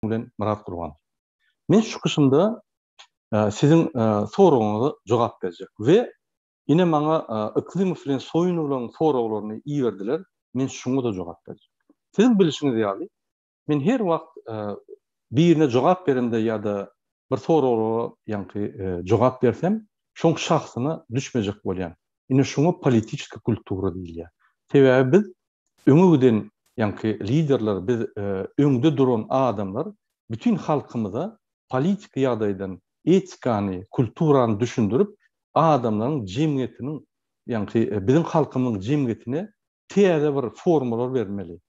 bilen Myrat Gurbanow. Men şu çykyşymda siziň soragyňyza jogap berjek we ine maňa Yklymow bilen Soýunowlaryň soraglaryny iberdiler, men şuňa-da jogap berjek. Siziň bilşiňiz ýaly, men her wagt birine jogap beremde ýa-da bir soraglara ýaňky jogap bersem, şoň şahsyna düşmejek bolýan. Ine şuňa politiçeskiý kultura diýilýär. Sebäbi biz öňe giden ýaňky liderler, biz öňde duran adamlar bütin halkymyza politiki ýagdaýdan etikany, kulturany düşündirip, adamlaryň jemgyýetiniň ýaňky biziň halkymyzyň jemgyýetine täze bir formalar bermeli.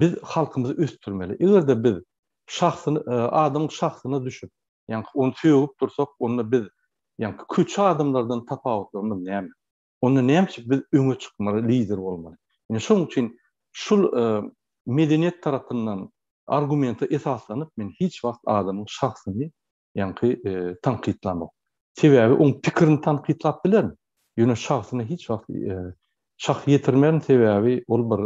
Biz halkymyzy ösdürmeli. Eger-de biz şahsyny adamyň şahsyna düşüp, ýaňky ony sögüp dursak, onda biz ýaňky köçe adamlardan tapawutlarymyz näme? Onda näme üçin biz öňe çykmaly, lider bolmaly? Ine şonuň üçin şul medeniýet tarapyndan argumente esaslanyp men hiç wagt adamyň şahsyny ýaňky tankytlamok. Sebäbi oň pikirini tankytlap bilerin. Ýöne şahsyna hiç wagt şah ýetirmerin sebäbi ol bir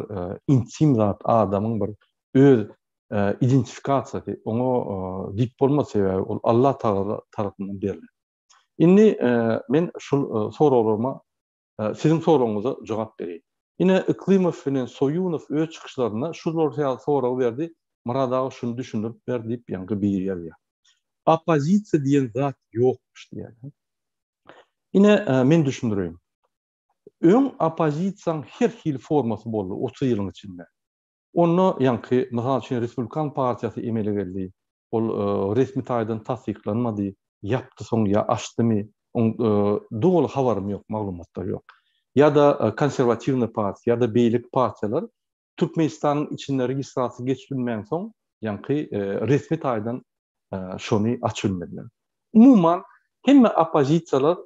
intim zat adamyň bir öz identifikasiýasy oňa diýip bolmaz sebäbi ol Allah Tagala tarapyndan berlen. Indi men şul soraglaryma siziň soragyňyza jogap bereýin. Ine Yklymow bilen Soýunow öz çykyşlarynda şular ýaly soragy berdi, Myrat aga şuny düşündirip ber diýip ýaňky biri ýazýar. Oppozisiýa diýen zat ýokmuş diýýär. Ine men düşündireýin. Öň oppozisiýaň her hili formasy boldy 30 ýylyň içinde. Onda ýaňky, mysal üçin, Respublikan partiýasy emele geldi. Ol resmi taýdan tassyklanmady. Ýapdy soň ýa açdymy, oň doly habarym ýok, maglumatlar ýok. Ýa-da Konserwatiwnyý partiýa ýa-da beýleki partiýalar Türkmenistanyň içinde registrasiýa geçip bilmänsoň, ýaňky resmi taýdan şony açyp bilmediler. Umuman, hemme oppozisiýalar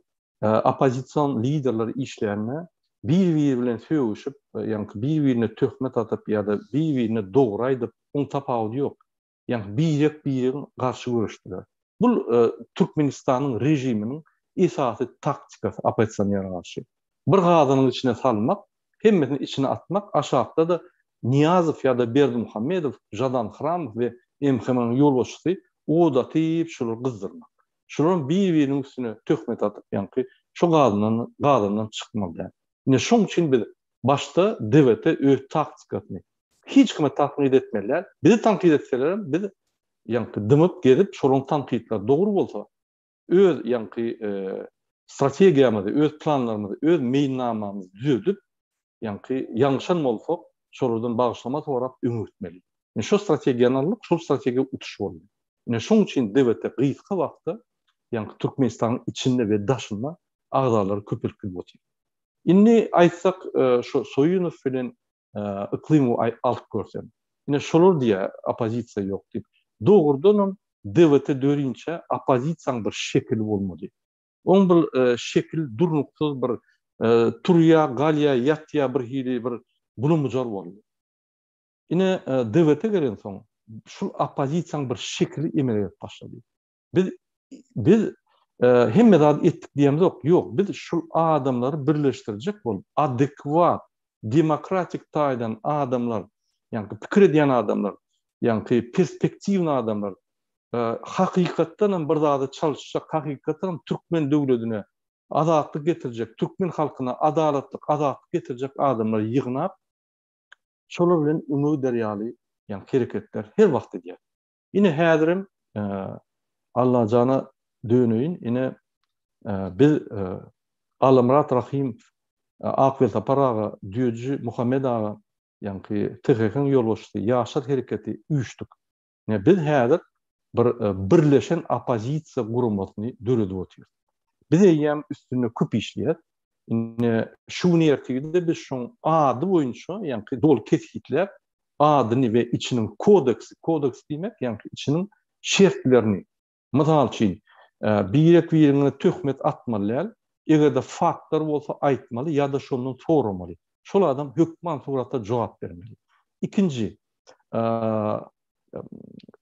oppozision liderler işlände bir-biri bilen sögüşip, ýaňky bir-birine töhmet atyp ýa-da bir-birine dogry aýdyp, oň tapawudy ýok. Ýaňky birek-biregiň garşy göreşdiler. Bul Türkmenistanyň režiminiň esasy taktikasy oppozisionere garşy. Bir gazanyň içine salmak, hemmesini içine atmak, aşakda-da Nyýazow ýa-da Berdimuhamedow, Žadan Hramow we MHM-niň ýolbaşçysy ot atyp şolary gyzdyrmak. Şolaryň bir-biriniň üstüne töhmet atyp ýaňky şo gazyndan gazandan çykmaly däl. Ine şoň üçin biz başda DWT öz taktikasyny hiç kime tankyt etmeli däl. Bizi tankyt etselerem biz ýaňky dymyp gezip şolaryň tankytlary dogry bolsa öz ýaňky strategiýamyzy, öz planlarymyzy, öz meýilnamamyzy düzedip ýaňky ýalňyşan bolsak şolardan bagyşlama sorap öňe gitmeli. Ine şo strategiýany aldyk, şol strategiýa utuş boldy. Ine şoň üçin DWT gysga wagtda ýaňky Türkmenistanyň içinde we daşynda agzalary köpelip gidip otyr. Indi aýtsak şo Soýunow bilen Yklymowy alyp görsem. Ine şolar diýýär oppozisiýa ýok diýip. Dogrudanam DWT dörinçä oppozisiýaň bir şekili bolmady. Oň bir şekil durnuksyz bir turýa, galýa, ýatýa bir hili bir bulam-bujar boldy. Ine DWT gelensoň şul oppozisiýaň bir şekili emele gelip başlady. Biz biz hemme zady etdik diýemzok. Ýok, biz şul adamlary birleşdirjek bolup, adekwat, demokratik taýdan adamlar, ýaňky pikir edýän adamlar, ýaňky perspektiwny adamlar, hakykatdan hem bir zady çalyşjak, hakykatdan hem türkmen döwletine azatlyk getirjek, türkmen halkyna adalatlyk, azatlyk getirjek adamlary ýygnap, şolar bilen öňe gider ýaly ýaňky hereketler her wagt edýär. Ine häzirem Allajana döneýin, ine biz Allamyrat Rahymow, Ak Welsapar aga, Düýeji Muhammet aga, ýaňky THH-iň ýolbaşçysy, Ýaşlar hereketi üýşdük. Ine biz häzir bir birleşen oppozisiýa guramasyny döredip otyrys. Biz eýýäm üstünde köp işleýäs. Ine şu gün ertirde biz şoň ady boýunça, ýaňky doly kesgitläp, adyny we içiniň kodeksi, kodeks diýmek, ýaňky içiniň şertlerini, mysal üçin, birek-biriňe töhmet atmaly däl, eger-de faktlar bolsa aýtmaly ýa-da şondan soramaly. Şol adam hökman suratda jogap bermeli. Ikinji,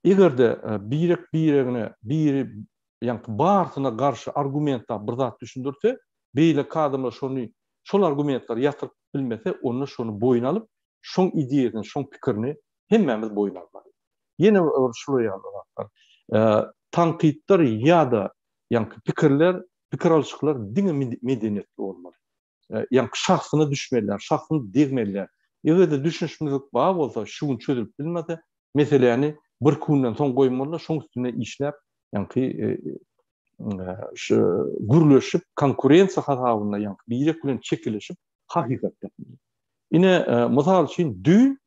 eger-de birek-biregine biri ýaňky barsyna garşy argument tap bir zat düşündirse, beýleki adamlar şony şol argumentleri ýatyryp bilmese, onda şony boýun alyp, şoň ideýasyny, şoň pikirini hemmämiz boýun almaly. Ýene bir şular ýaly zatlar. Tankytlar ýa-da ýaňky pikirler, pikir alyşyklar diňe medeniýetli bolmaly. Ýaňky şahsyna düşmeliler, şahsyna degmeliler. Eger-de düşünişmezlik bar bolsa, şu gün çözülip bilmese, meseläni birki günden soň goýmalylar, şoň üstünde işläp, ýaňky şu gürleşip, konkurensiýa hasabynda ýaňky birek bilen çekilişip, hakykat tapmaly. Ine, mysal üçin, düýn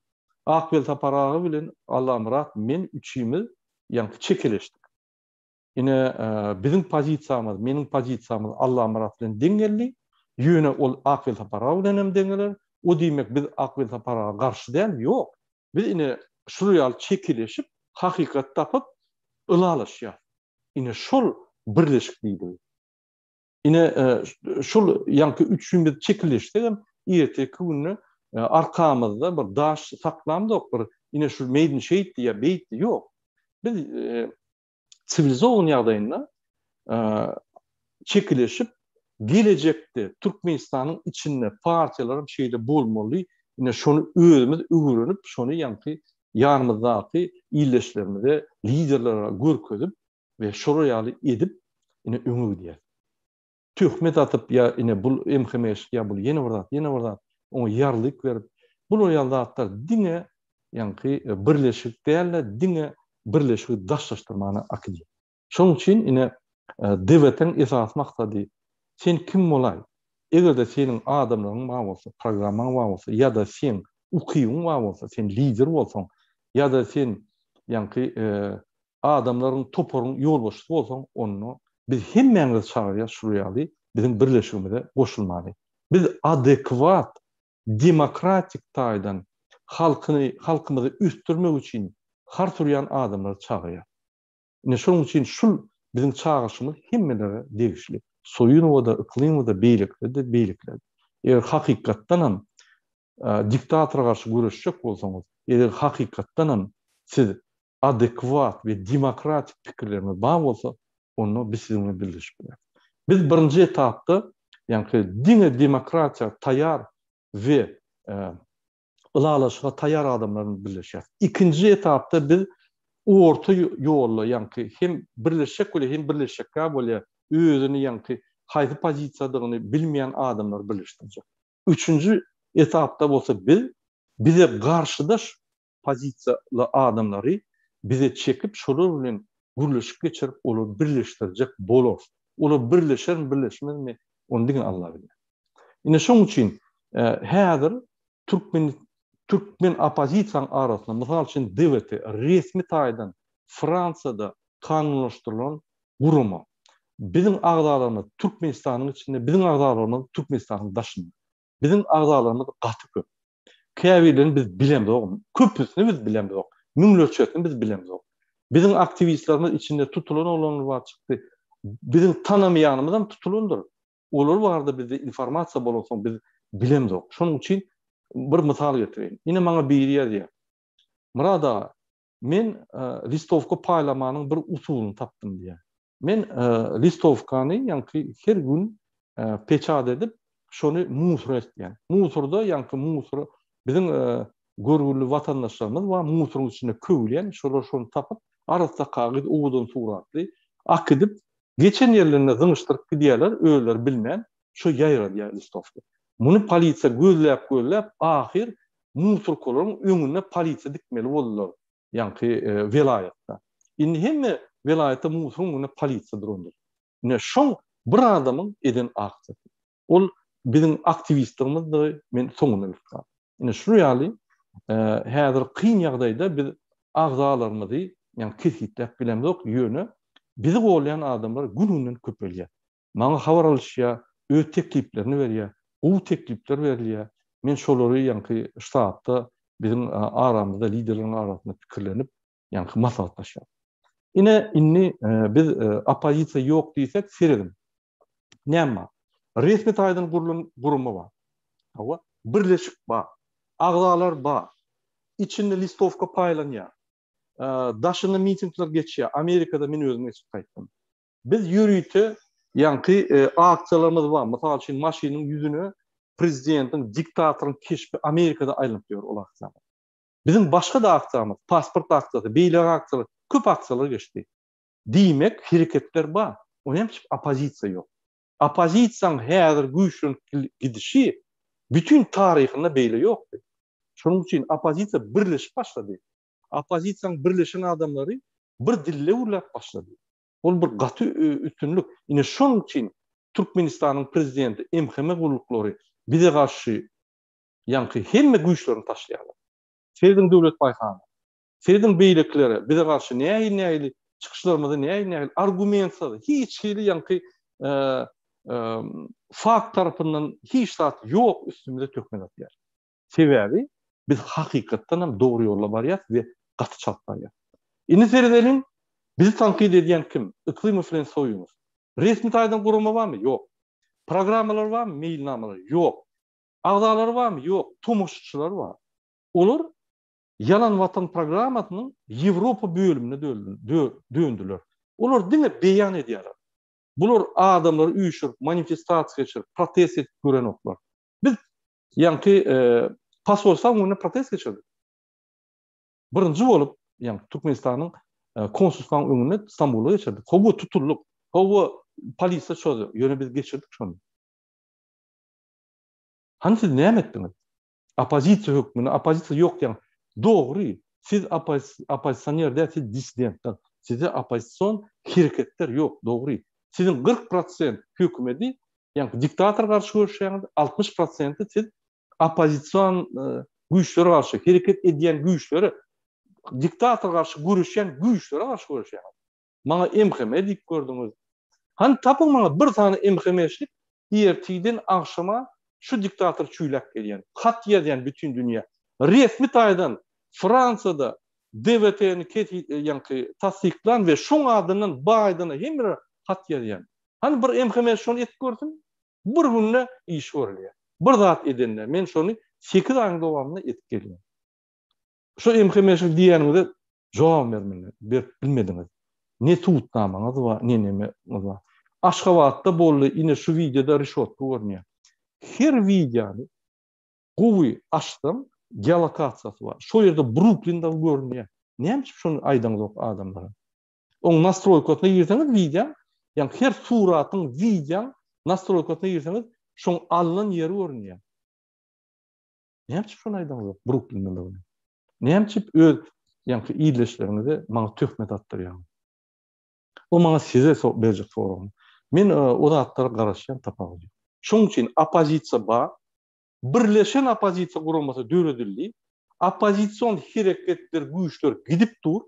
Ak Welsapar aga bilen Allamyrat men üçimiz ýaňky çekeleşdik. Ine, biziň pozisiýamyz, meniň pozisiýamyz Allamyrat bilen deň geldi. Ýöne ol Ak Welsapar aga bilen hem deň geler. O diýmek biz Ak Welsapar aga garşy däl, ýok. Biz ine şular ýaly çekeleşip, hakykat tapyp, ylalaşýas. Ine şol birleşik diýdigi. Ine, şol ýaňky üçimiz çekilişsegem, erteki günde arkamyzda bir daş saklamzok, bir ine şu meýdin şeýtdi ýa beýtdi, ýok. Biz siwilizowan ýagdaýynda çekilişip, gelejekde Türkmenistanyň içinde partiýalaram şeýle bolmaly, ine şony özümiz öwrenip, şony ýaňky ýanymyzdaky ildeşlerimize, liderlere görkezip, we şolar ýaly edip ine öňe gidýär. Töhmet atyp ýa ine bul MHM-şik ýa bul ýene bir zat, ýene bir zat oňa ýarlyk berip, bular ýaly zatlar diňe ýaňky birleşik däl-de, diňe birleşigi daşlaşdyrmana akidýär. Şonuň üçin ine DWT-niň esasy maksady sen kim bolaý, eger-de seniň adamlaryň bar bolsa, programmaň bar bolsa ýa-da seň ukybyň bar bolsa, sen lider bolsaň ýa-da sen ýaňky adamlaryň toparyň ýolbaşçysy bolsaň onda biz hemmäňizi çagyrýas şul ýaly biziň birleşigimize goşulmany. Biz adekwat demokratik taýdan halkyny halkymyzy ösdürmek üçin hars urýan adamlary çagyrýas. Ine şonuň üçin şul biziň çagyryşymyz hemmelere degişli. Soýunowa-da, Yklymowa-da, beýlekilere-de, beýlekilere-de. Eger hakykatdanam diktatora garşy göreşjek bolsaňyz, eger hakykatdanam siz adekwat we demokratik pikirleriňiz bar bolsa, onda biz siziň bilen birleşip bileris. Biz birinji etapda, ýaňky diňe demokratiýa taýar we ylalaşyga taýar adamlar bilen birleşýäris. Ikinji etapda biz orta ýolda, ýaňky hem birleşjek bolýar, hem birleşjekkä bolýar, özüni ýaňky haýsy pozisiýadygyny bilmeýän adamlary birleşdirjek. Üçünji etapda bolsa biz bize garşydaş pozisiýaly adamlary bize çekip şolar bilen gürleşik geçirip olary birleşdirjek bolarys. Olar birleşermi birleşmezmi ony diňe Alla bilýär. Ine şoň üçin häzir türkmen türkmen oppozisiýanyň arasynda mysal üçin DWT resmi taýdan Fransiýada kanunlaşdyrylan gurama. Biziň agzalarymyz Türkmenistanyň içinde biziň agzalarymyz Türkmenistanyň daşynda. Biziň agzalarymyz gaty köp. Käbirlerini biz bilemzok, köpüsini biz bilemzok, müňlerçesini biz bilemzok. Biziň aktiwistlerimiz içinde tutulan oglanlar bar çykdy. Biziň tanamaýanymyzam tutulandyr. Olar barada bizde informasiýa bolansoň biz bilemzok. Şonuň üçin bir mysal getireýin. Ine maňa biri ýazýar. Myrat aga, men listowka paýlamanyň bir usulyny tapdym diýýär. Men listowkany ýaňky her gün peçat edip, şony musura eltýän. Musurda ýaňky musur biziň görgüli watandaşlarymyz bar, musuryň içinde köwülýän, şolar şony tapyp, arassa kagyz, owadan suratly akidip, geçen ýerlerinde zyňyşdyryp gidýärler, özleri bilmän, şo ýaýradýar listowka. Muny polisiýa gözläp-gözläp, ahyr musurkalaryň öňünde polisiýa dikmeli boldular. Ýaňky welaýatda. Indi hemme welaýatda musuň öňünde polisiýa durandyr. Ine şoň bir adamyň eden aksiýasy. Ol biziň aktiwistligimizdi, men soňunda bilip galdym. Ine şu ýaly häzir kyn ýagdaýda biz agzalarymyzy ýagny kesgitläp bilemzok, ýöne bizi golýan adamlar gün-günden köpelýär. Maňa habar alyşýar, öz tekliplerini berýär. Gowy teklipler berilýär. Men şolary ýaňky ştabda biziň aramyzda liderleriň arasynda pikirlenip, ýaňky maslahatlaşýarys. Ine, indi biz oppozisiýa ýok diýsek, serediň. Näme bar? Resmi taýdan gurlan gurama bar. Hawa, birleşik bar. Agzalar bar. Içinde listowka paýlanýar. Daşynda mitingler geçýär. Amerikada men özüm geçip gaýtdym. Biz ýörite ýaňky aksiýalarymyz bar. Mysal üçin, maşynyň ýüzüne prezidentiň, diktatoryň keşbi Amerikada aýlanyp ýör ol aksiýalar. Biziň başga-da aksiýamyz, pasport aksiýasy, beýleki aksiýalar, köp aksiýalar geçdi. Diýmek, hereketler bar. O näme üçin oppozisiýa ýok? Oppozisiýaň häzir güýçlenip gidişi bütin taryhynda beýle ýokdy. Şonuň üçin oppozisiýa birleşip başlady. Oppozisiýaň birleşen adamlary bir dilde gürläp başlady. Ol bir gaty üstünlik. Ine şonuň üçin Türkmenistanyň prezidenti, MHM gulluklary bize garşy ýaňky hemme güýçlerini taşlaýarlar. Serediň Döwlet Baýhana. Serediň beýlekilere bize garşy nähili-nähili çykyşlarymyzy nähili-nähili argumentsyz, hiç hili ýaňky fakt tarapyndan hiç zat ýok üstümize töhmet atýar. Sebäbi biz hakykatdan hem dogry ýolda barýas we gaty çalt barýas. Indi seredeliň, bizi tankyt edýän kim? Yklymow bilen Soýunow. Resmi taýdan gurama barmy? Ýok. Programmalary barmy? Meýilnamalary? Ýok. Agzalary barmy? Ýok. Tomaşaçylary bar. Olar Ýalan Watan programmasynyň Ýewropa bölümine döndüler. Olar diňe beýan edýärler. Bular adamlary üýşürip, manifestasiýa geçirip, protest edip görenoklar. Biz ýaňky posolstwa öňünde protest geçirdik. Birinji bolup, ýaňky Türkmenistanyň konsulstwanyň öňünde Stambulda geçirdik. Hawa tutuldyk. Hawa polisiýa çozdy. Ýöne biz geçirdik şony. Hany siz näme etdiňiz? Oppozisiýa hökmünde, oppozisiýa ýok diýen. Dogry, siz oppozisioner däl, siz dissidentler. Sizde oppozision hereketler ýok, dogry. Siziň 40 prosent hökümedi, ýagny diktatora garşy göreşýäňiz, 60 prosenti siz oppozision güýçlere garşy, hereket edýän güýçlere, diktatora garşy göreşýän güýçlere garşy göreşýäňiz. Maňa MHM diýip gördüňiz. Hany tapyň maňa bir sany MHM-şlik ertirden agşama şu diktator çüýläp gelýän, hat ýazýan bütin dünýä. Resmi taýdan Fransiýada DWT-ni ýaňky tassyklan we şoň adyndan Baýdena hemmelere hat ýazýan. Hany bir MHM şony edip görsün. Bir günde iş görülýär. Bir zat edende men şony sekiz aýyň dowamynda edip gelýän. Şu MHM-şlik diýýäniňize jogap bermeli, berip bilmediňiz. Ne subutnamaňyz bar, ne nemeňiz bar. Aşgabatda boldy, ine şu wideoda rişotka görünýär. Her wideony gowy açsaň, geolokasiýasy bar. Şo ýerde Bruklin dagy görünýär. Näme üçin şony aýdaňzok adamlara? Oň nastroýkasyna girseňiz wideoň, ýagny her suratyň, wideoň nastroýkasyna girseňiz, şoň alnan ýeri görünýär. Näme üçin şony aýdaňyzok Bruklindeligini? Näme üçin öz ýaňky ildeşleriňize maňa töhmet atdyrýaňyz? O maňa size berjek soragym. Men o zatlara garaşýan tapawudy ýok. Şoň üçin oppozisiýa bar. Birleşen oppozisiýa guramasy döredildi. Oppozision hereketler, güýçler gidip dur.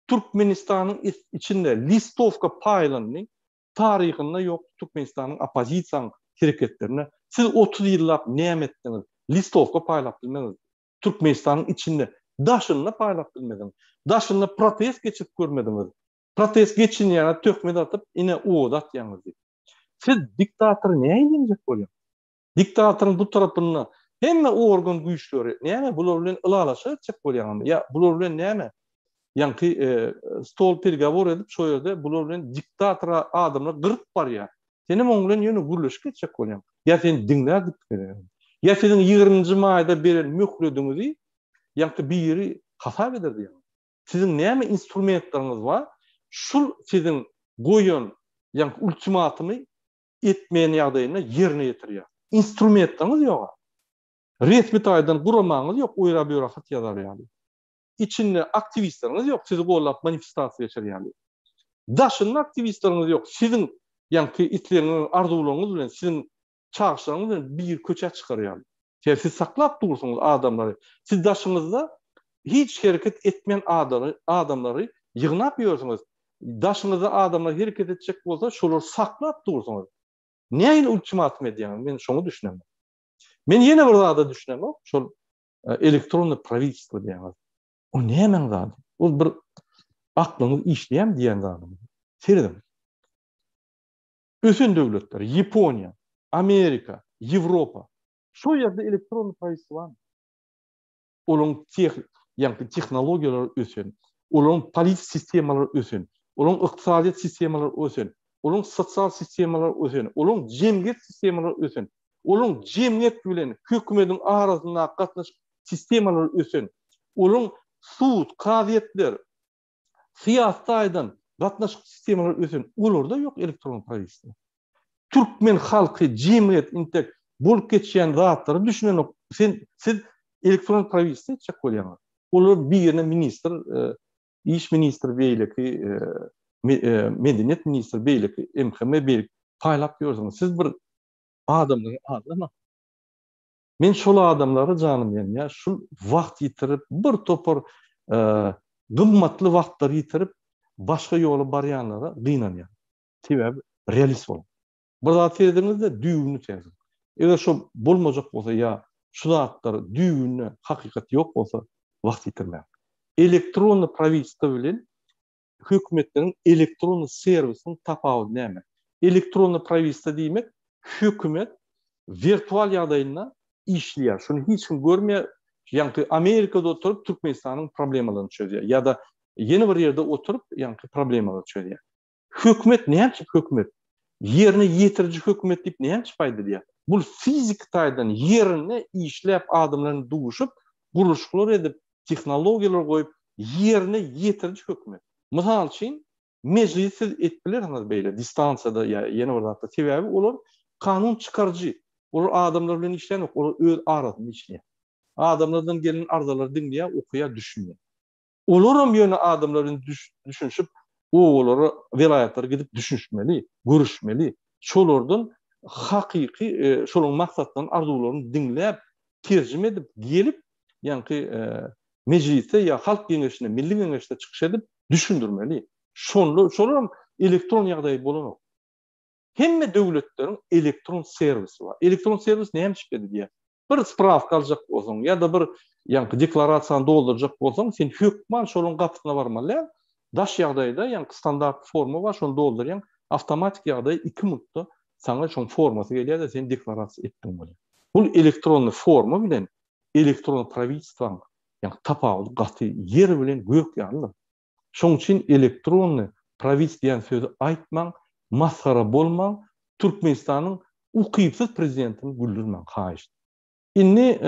Türkmenistanyň içinde listowka paýlandy. Taryhynda ýok Türkmenistanyň oppozisiýanyň hereketlerine siz 30 ýyllap näme etdiňiz? Listowka paýlap bilmediňiz. Türkmenistanyň içinde, daşynda paýlap bilmediňiz. Daşynda protest geçirip görmediňiz. Protest geçinýäne töhmet atyp, ine oda atýaňyz diýip. Siz diktatory nähili ýeňjek bolýaňyz? Diktatoryň bu tarapynda hemme organ güýçleri näme bular bilen ylalaşyk etjek bolýaňyzmy? Ýa bular bilen näme ýaňky stol pergawor edip şo ýerde bular bilen diktatora adamlar gyryp barýar. Senem oň bilen ýöne gürleşik etjek bolýaň. Ýa seni diňlär diýip pikir edýäňmi? Ýa siziň ýigriminji maýda beren möhlediňizi ýaňky biri hasap eder diýýäňmi? Siziň näme instrumentleriňiz bar? Şul siziň goýan ýaňky ultimatumy etmeýän ýagdaýynda ýerine ýetirýär. Instrumentlaryňyz ýog-a. Resmi taýdan guramaňyz ýok, oýra-buýra hat ýazar ýaly. Içinde aktiwistleriňiz ýok, sizi gollap manifestasiýa geçer ýaly. Daşynda aktiwistleriňiz ýok, siziň ýaňky islegiňiz, arzuwlaryňyz bilen, siziň çagyşlaryňyz bilen bir köçä çykar ýaly. Sebäbi siz saklap dursuňyz adamlary. Siz daşyňyzda hiç hereket etmeýän adamlary ýygnap ýörsüňiz. Daşyňyzda adamlar hereket etjek bolsa, şolary saklap dursuňyz. Nähili ultimatum edýäňiz? Men şoňa düşünemok. Men ýene bir zada düşünemok, şol elektronnyý prawitelstwo diýýäňiz. O nämäň zady? Ol bir aklyňyz işleýärmi diýýän zadyňyz. Serediň. Ösen döwletler, Ýaponiýa, Amerika, Ýewropa. Şo ýerde elektronnyý prawitelstwo barmy? Olaryň teh, ýagny tehnologiýalary ösen, olaryň politik sistemalary ösen, olaryň ykdysadyýet sistemalary ösen, olaryň sosial sistemalary ösen, olaryň jemgyýet sistemalary ösen, olaryň jemgyýet bilen hökümediň arasyndaky gatnaşyk sistemalary ösen. Olaryň sud, kazyýetler, syýasy taýdan gatnaşyk sistemalary ösen, olarda ýok elektron prawitelstwo. Türkmen halky, jemgyýet intek bolup geçýän zatlara düşünenok. Sen, siz elektron prawitelstwo etjek bolýaňyz. Olar birine ministr, iş ministri beýleki, medeniýet ministri beýleki, MHM beýleki paýlap ýörsüňiz. Siz bir adamlary aldamaň. Men şol adamlara janym ýanýar, şul wagt ýitirip, bir topar gymmatly wagtlary ýitirip, başga ýola barýanlara gynanýan. Sebäbi realist boluň. Bir zat serediňizde düýbüni serediň. Eger şo bolmajak bolsa ýa şu zatlar düýbünde hakykat ýok bolsa wagt ýitirmäň. Elektronny prawitelstwo bilen hökümetleriň elektronny serwisiniň tapawudy näme? Elektronny prawitelstwo diýmek hökümet wirtual ýagdaýynda işleýär. Şuny hiç kim görmeýär. Ýaňky Amerikada oturyp Türkmenistanyň problemalaryny çözýär ýa-da ýene bir ýerde oturyp ýaňky problemalary çözýär. Hökümet näme üçin hökümet? Ýerine ýetiriji hökümet diýip näme üçin aýdylýar? Bul fiziki taýdan ýerinde işläp adamlar bilen duşup, gurluşyklar edip, tehnologiýalar goýup ýerine ýetiriji hökümet. Mysal üçin, mejlisi siz edip bilersiňiz beýle distansiýada ýa ýene bir zatda. Sebäbi olar kanun çykaryjy. Olar adamlar bilen işlänok, olar öz arasynda işleýär. Adamlardan gelen arzalary diňleýär, okaýar, düşünýär. Olaram ýöne adamlar bilen düşünişip, obalara, welaýatlara gidip düşünişmeli, görüşmeli. Şolardan hakyky şolaryň maksatlaryny, arzuwlaryny diňläp, terjime edip gelip, ýaňky mejlisde ýa halk geňeşinde, milli geňeşde çykyş edip düşündirmeli. Şonda şolaram elektron ýagdaýy bolanok. Hemme döwletleriň elektron serwisi bar. Elektron serwis näme üçin edilýär? Bir sprawka aljak bolsaň ýa-da bir ýaňky deklarasiýany doldurjak bolsaň, sen hökman şolaryň gapysyna barmaly däl. Daş ýagdaýda ýaňky standart forma bar, şony doldurýaň, awtomatik ýagdaý iki minutda saňa şoň formasy gelýär-de, sen deklarasiýa etdiň bolýar. Bul elektronny forma bilen elektron prawitelstwaň ýaňky tapawudy gaty ýer bilen gök ýalydyr. Şoň üçin elektronny prawitelstwo diýen sözi aýtmaň, masgara bolmaň, Türkmenistanyň ukypsyz prezidentini güldürmäň haýyşt. Indi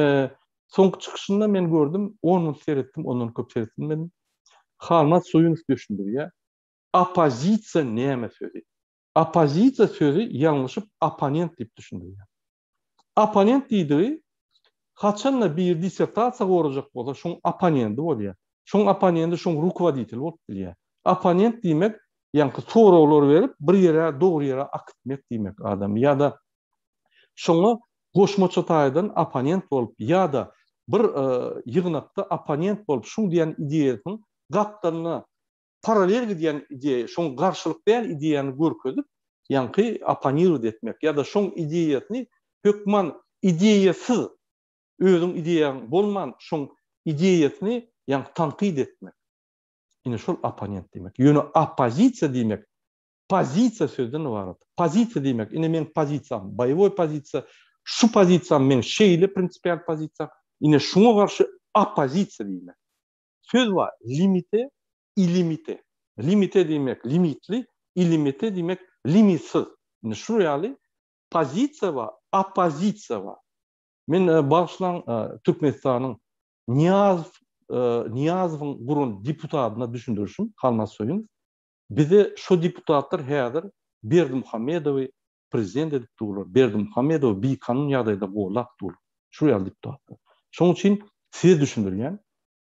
soňky çykyşynda men gördüm, on minut seretdim, ondan köp seretip bilmedim. Halmyrat Soýunow düşündirýär. Oppozisiýa näme sözi? Oppozisiýa sözi ýalňyşyp opponent diýip düşündirýär. Opponent diýdigi, haçan-da biri dissertasiýa gorajak bolsa, şoň opponendi bolýar. Şoň opponendi şoň rukovoditeli bolup bilýär. Opponent diýmek, ýaňky soraglar berip, bir ýere, dogry ýere akitmek diýmek adamy. Ýa-da şoňa goşmaça taýdan opponent bolup, ýa-da bir ýygnakda opponent bolup, şuň diýen ideýasynyň gapdalyna paralel gidýän ideýa, şoň garşylyk däl ideýany görkezip, ýaňky opponirowat etmek ýa-da şoň ideýasyny hökman ideýasyz, özüň ideýaň bolman, şoň ideýasyny ýaňky tankyt etmek. Ine şol opponent diýmek. Ýöne oppozisiýa diýmek pozisiýa sözden ybarat. Pozisiýa diýmek, ine meň pozisiýam, boýewoý pozisiýa, şu pozisiýam meň şeýle prinsipial pozisiýa, ine şuňa garşy oppozisiýa diýmek. Söz bar, limite, ilimite. Limite diýmek limitli, ilimite diýmek limitsiz. Indi şu ýaly pozisiýa bar, oppozisiýa bar. Men bagyşlaň Türkmenistanyň Nyýazow Nyýazowyň guran deputadyna düşündirişim, Halmyrat Söýünow. Bize şo deputatlar häzir Berdimuhamedowy prezident edip durlar, Berdimuhamedowy bikanun ýagdaýda gollap durlar. Şu ýaly deputatlar. Şonuň üçin size düşündirýän,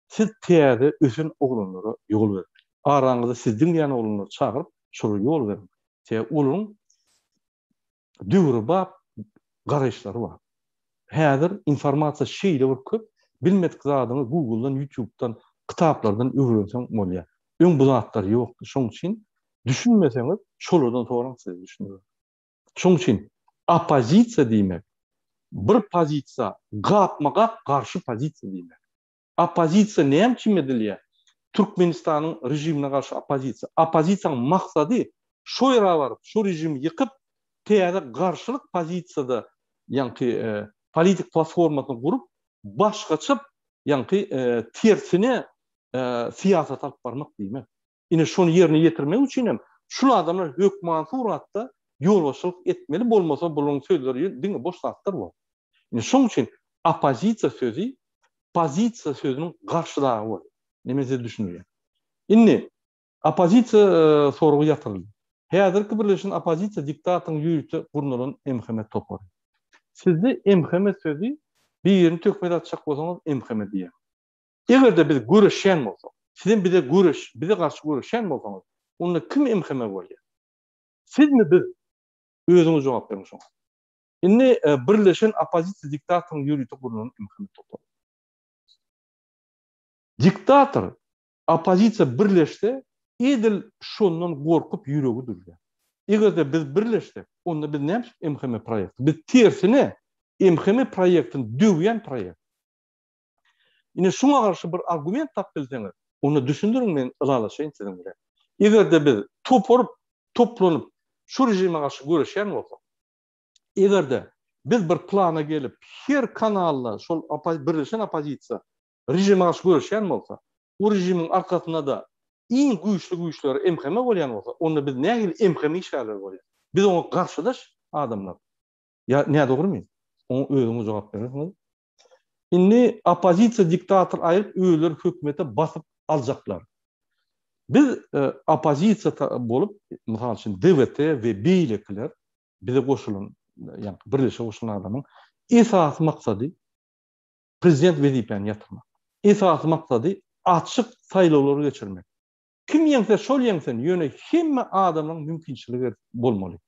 siz täze ösen oglanlara ýol beriň. Araňyzda sizi diňleýän oglanlary çagyryp, şolara ýol beriň. Sebäbi olaryň döwrebap garaýyşlary bar. Häzir informasiýa şeýle bir köp, bilmedik zadyňy Google-dan, YouTube-dan, kitaplardan öwrenseň bolýar. Öň bu zatlar ýokdy. Şonuň üçin düşünmeseňiz, şolardan soraň size düşündirer. Şonuň üçin oppozisiýa diýmek bir pozisiýa gapma-gap garşy pozisiýa diýmek. Oppozisiýa näme üçin edilýär? Türkmenistanyň režimine garşy oppozisiýa. Oppozisiýanyň maksady şo ýere baryp, şo režimi ýykyp, täze garşylyk pozisiýada ýaňky politik platformasyny gurup, başgaça ýaňky tersine syýasat alyp barmak diýmek. Ine şony ýerine ýetirmek üçin hem şul adamlar hökman suratda ýolbaşçylyk etmeli bolmasa bularyň sözleri diňe boş zatlar bolar. Ine şoň üçin oppozisiýa sözi. Pozisiýa sözüniň garşydagy bolýar. Indi men size düşündirýän. Indi oppozisiýa soragy ýatyryldy. Häzirki birleşen oppozisiýa diktatoryň ýörite gurnalan MHM topary. Sizde MHM sözi birini töhmet atjak bolsaňyz MHM diýýäňiz. Eger-de biz göreşýän bolsak, sizem bize göreş, bize garşy göreşýän bolsaňyz, onda kim MHM bolýar? Sizmi biz? Özüňiz jogap beriň şoňa. Indi birleşen oppozisiýa diktatoryň ýörite gurnalan MHM topary. Diktator oppozisiýa birleşse, edil şondan gorkup ýüregi dürýär. Eger-de biz birleşsek, onda biz näme üçin MHM proýekti? Biz tersine MHM proýektini döwýän proýekt. Ine şuňa garşy bir argument tap bilseňiz, onda düşündiriň men ylalaşaýyn siziň bilen. Eger-de biz topar toplanyp şu režime garşy göreşýän bolsak, eger-de biz bir plana gelip her kanalda şol birleşen oppozisiýa režime garşy göreşýän bolsa, o režimiň arkasynda-da iň güýçli güýçler MHM bolýan bolsa, onda biz nähili MHM işgärleri bolýas? Biz oňa garşydaş adamlar. Ýa nädogrymy? Oňa özüňiz jogap berersiňiz. Indi oppozisiýa diktator aýryp özleri hökümete basyp aljaklar. Biz oppozisiýa bolup, mysal üçin DWT we beýlekiler bize goşulan, ýagny birleşige goşulan adamyň esasy maksady prezident wezipäni ýatyrmak. Esasy maksady açyk saýlawlary geçirmek. Kim ýeňse şol ýeňsin, ýöne hemme adamlaryň mümkinçiligi bolmaly.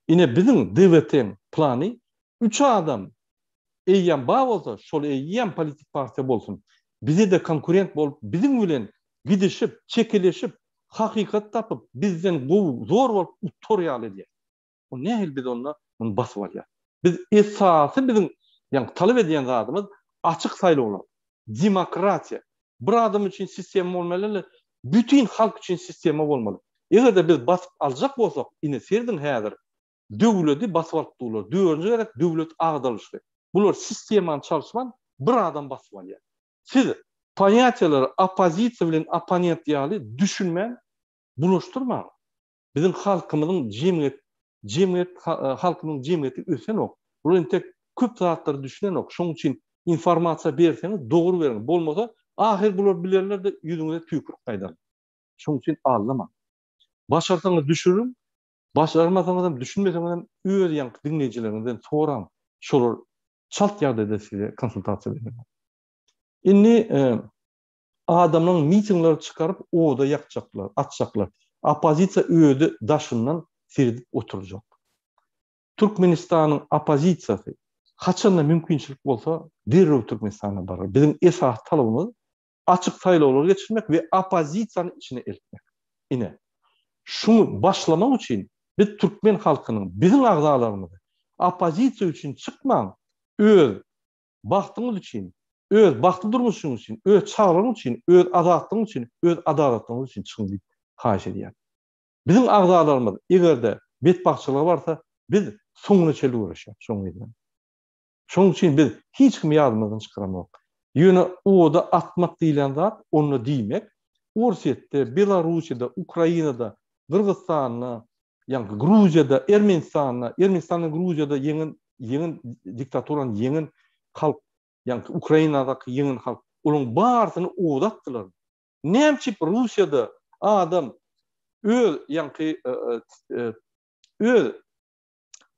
Ine biziň DWT-iň plany üç adam eýýäm bar bolsa, şol eýýäm politik partiýa bolsun. Bize-de konkurent bolup biziň bilen gidişip, çekeleşip, hakykat tapyp, bizden gowy, zor bolup utar ýaly edýär. O nähili biz onda muny basyp alýas? Biz esasy biziň ýagny talap edýän zadymyz açyk saýlawlar, demokratiýa. Bir adam üçin sistema bolmaly däl-de, bütin halk üçin sistema bolmaly. Eger-de biz basyp aljak bolsak, ine serediň häzir döwledi basyp alyp durlar. Dördünji gezek döwlet agdarylyşy. Bular sistemany çalyşman bir adam basyp alýar. Siz ponýatiýalary oppozisiýa bilen opponent ýaly düşünmän bulaşdyrmaň. Biziň halkymyzyň jemgyýet jemgyýet halkymyzyň jemgyýeti ösenok. Bular entek köp zatlara düşünenok. Şonuň üçin informasiýa berseňiz dogry beriň. Bolmasa ahyr bular bilerler-de ýüzüňize tüýkürip gaýdarlar. Şonuň üçin aldamaň. Başarsaňyz düşüriň, başarmasaňyzam düşünmeseňizem öz ýaňky diňleýjileriňizden soraň. Şolar çalt ýagdaýda size konsultasiýa bererler. Indi Adamlaryň mitingleri çykaryp oda ýakjaklar, atjaklar. Oppozisiýa özi daşyndan seredip oturjak. Türkmenistanyň oppozisiýasy haçanda mümkinçilik bolsa derrew Türkmenistana barar. Biziň esasy talabymyz açyk saýlawlar geçirmek we oppozisiýany içine eltmek. Ine, şuny başlamak üçin biz türkmen halkynyň, biziň agzalarymyzy oppozisiýa üçin çykmaň, öz Bagtyňyz üçin, öz bagtly durmuşyňyz üçin, öz çagalaryňyz üçin, öz azatlygyňyz üçin, öz adalatlygyňyz üçin çykyň diýip haýyş edýän. Biziň agzalarymyz eger-de betbagtçylyga barsa, biz soňuna çenli göreşýäris şoň bilen. Şonuň üçin biz hiç kimi ýadymyzdan çykaramok. Ýöne oda atmak diýlen zat, onda diýmek, Orsýetde, Belarussiýada, Ukrainada, Gyrgyzystanda, Ýaňky Gruziýada, Ermenistanda, Ermenistanda Gruziýada ýeňen, ýeňen diktaturany ýeňen halk, ýaňky Ukrainadaky ýeňen halk, olaryň barysyny oda atdylar. Näme üçin Russiýada adam öz ýaňky öz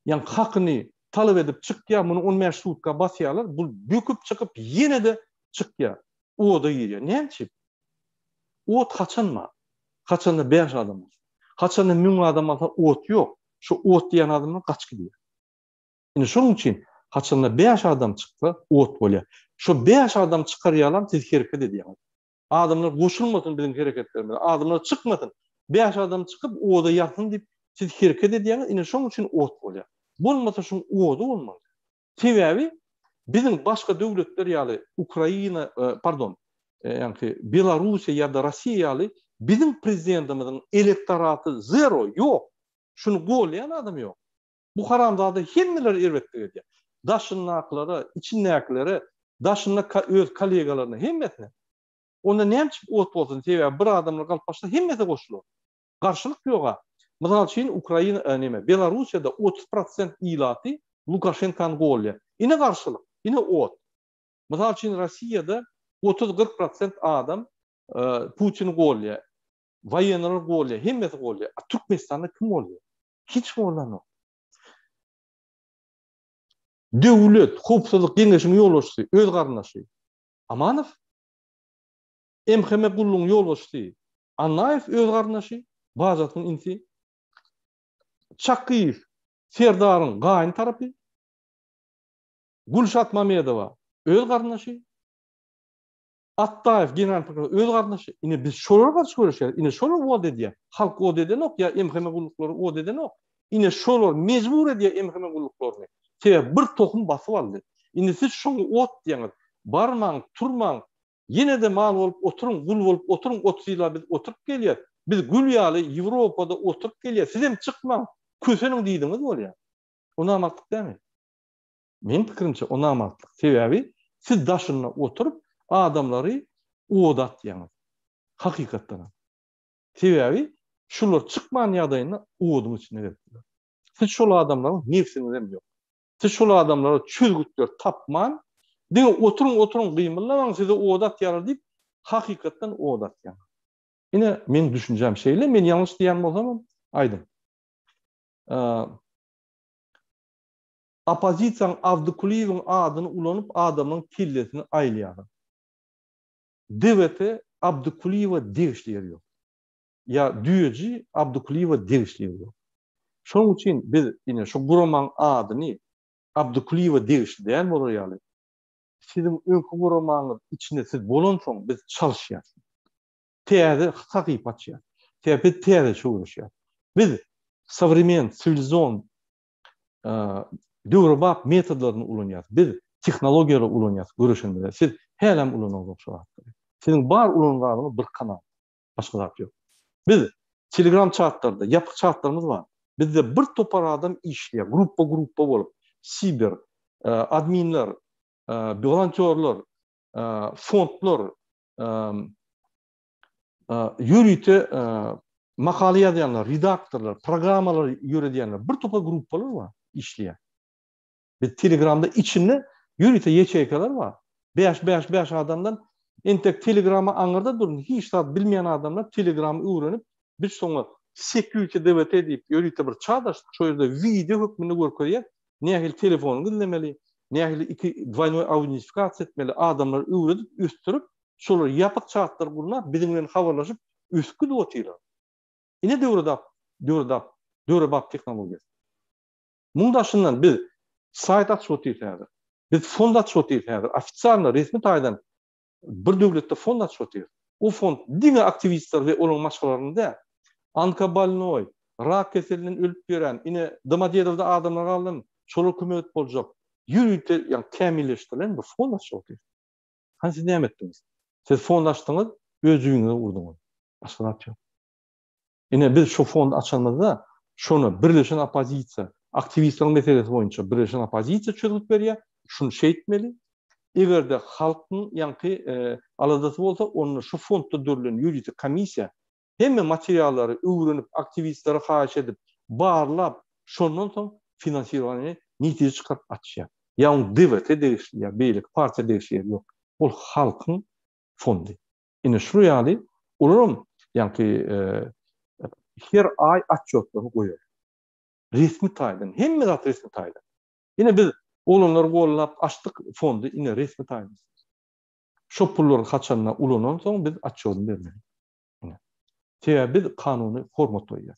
ýaňky hakyny talap edip çykýar, muny 15 sutka basýarlar, bu böküp çykyp ýene-de çykýar, oda girýär. Näme üçin? Ot haçan bar? Haçanda 5 adam bolsa. Haçanda 1000 adam alsa ot ýok. Şu ot diýen adamlar gaçyp gidýär. Indi şonuň üçin haçanda 5 adam çyksa ot bolýar. Şu 5 adam çykar ýalam siz hereket edýäňiz. Adamlar goşulmasyn biziň hereketlerimize. Adamlar çykmasyn. 5 adam çykyp oda ýaksyn diýip siz hereket edýäňiz. Ine şonuň üçin ot bolýar. Bolmasa şuň ody bolmaz. Sebäbi biziň başga döwletler ýaly Ukraina, pardon, ýaňky Belarussiýa ýa-da Russiýa ýaly biziň prezidentimiziň elektoraty zero, ýok. Şuny golýan adam ýok. Bu haramzada hemmelere erbetlik edýär. Daşyndakylara, içindäkilere, daşynda öz kollegalaryna hemmesine. Onda näme üçin ot bolsun? Sebäbi bir adamlar galyp başlasa hemmesi goşular. Garşylyk ýoga. Mysal üçin Ukraina neme Belarussiýada 30 prosent ilaty Lukaşenkany golýar. Ine garşylyk, ine ot. Mysal üçin Rossiýada 30-40 prosent adam Putini golýar. Woýenleri golýar, hemmesi golýar. A Türkmenistanda kim golýar? Hiç kim gollanok. Döwlet howpsuzlyk geňeşiniň ýolbaşçysy öz garyndaşy Amanow, MHM gullugyň ýolbaşçysy Annaýew öz garyndaşy, bajasynyň inisi, Çakyýew Serdaryň gaýyn tarapy, Gülşat Mamedowa öz garyndaşy, Atdaýew general prokuror öz garyndaşy. Ine biz şolara garşy göreşýäris. Ine şolar ot edýär. Halk ot edenok ýa MHM gulluklary ot edenok. Ine şolar mejbur edýär MHM gulluklaryny. Sebäbi bir tohum basyp aldy. Indi siz şoňa ot diýýäňiz. Barmaň, turmaň, ýene-de mal bolup oturyň, gul bolup oturyň, 30 ýyla biz oturyp gelýäs. Biz gül ýaly Ýewropada oturyp gelýäs. Sizem çykmaň, köseniň diýdiňiz bolýar. O namartlyk dälmi? Meň pikirimçe o namartlyk. Sebäbi siz daşynda oturyp adamlary oda atýaňyz. Hakykatdanam. Sebäbi şular çykman ýagdaýynda oduň içine gelipdiler. Siz şol adamlaryň nebsiňizem ýok. Siz şol adamlara çözgütler tapman, diňe oturyň oturyň gymyldamaň sizi oda atýarlar diýip hakykatdan oda atýaňyz. Ine meň düşünjäm şeýle, men ýalňyş diýýän bolsamam aýdyň. Oppozisiýaň Abdykulyýewiň adyny ulanyp adamlaryň kellesini aýlaýarlar. DWT Abdykulyýewe degişli ýeri ýok. Ýa Düýeji Abdykulyýewe degişli ýeri ýok. Şonuň üçin biz ine şu guramaň adyny Abdykulyýewe degişli däl bolar ýaly, siziň öňki guramaňyz içinde siz bolansoň biz çalyşýas. Täze sahypa açýas. Sebäbi biz täzeçe göreşýäs. Biz sowremen, siwilizon döwrebap metodlaryny ulanýarys. Biz tehnologiýalary ulanýarys göreşenimizde. Siz hälem ulanaňzok şo zatlary. Siziň bar ulanan zadyňyz bir kanal. Başga zat ýok. Biz Telegram çatlarda, ýapyk çatlarymyz bar. Bizde bir topar adam işleýär, gruppa-gruppa bolup, siber, adminler, wolontýorlar, fondlar, ýörite makala ýazýanlar, redaktorlar, programmalary ýöredýänler, bir topar gruppalar bar işleýän. Biz Telegramda içinde ýörite ýaçeýkalar bar. 5 5 5 adamdan entek Telegrama aňyrda durun, hiç zat bilmeýän adamlar Telegramy öwrenip, biz şoňa Security DVT diýip ýörite bir çat açdyk, şo ýerde wideo hökmünde görkezýär, nähili telefony gizlemeli, nähili iki dwoýnoý autentifikasiýa etmeli, adamlary öwredip, ösdürip, Şolar ýapyk çatlar gurnap, biziň bilen habarlaşyp, ösüp gidip otyrlar. Ine döwredap, döwredap, döwrebap tehnologiýasy. Muň daşyndan biz saýt açyp otyrys häzir. Biz fond açyp otyrys häzir. Ofisialno, resmi taýdan bir döwletde fond açyp otyrys. O fond diňe aktiwistler we olaryň maşgalalaryny däl, onkobolnoý, rak keselinden ölüp ýören, ine Domodedowda adamlar galdy, şolara kömek edip boljak ýörite, ýagny kämilleşdirilen bir fond açyp otyrys. Hany siz näme etdiňiz? Siz fond açdyňyz, öz jübiňize urduňyz. Başga zat ýok. Ine biz şu fond açanymyzda şony birleşen oppozisiýa, aktiwistleriň meselesi boýunça birleşen oppozisiýa çözgüt berýär. Şuny şeýtmeli. Eger-de halkyň ýaňky aladasy bolsa, onda şu fondda döredilen ýörite komissiýa Hemme materiallary öwrenip, aktiwistlere haýyş edip, barlap, şondan soň finansirowaniýe netije çykaryp açýar. Ýa oň DWT degişli, ýa beýleki partiýa degişli ýeri ýok. Ol halkyň fondy. Ine şular ýaly, olaram ýaňky her aý otçýotlaryny goýar. Resmi taýdan, hemme zat resmi taýdan. Ine biz oglanlary gollap açdyk fondy, ine resmi taýdan. Şo pullary haçanda ulanansoň biz otçýodyny bermeli. Sebäbi biz kanuny hormat goýýarys.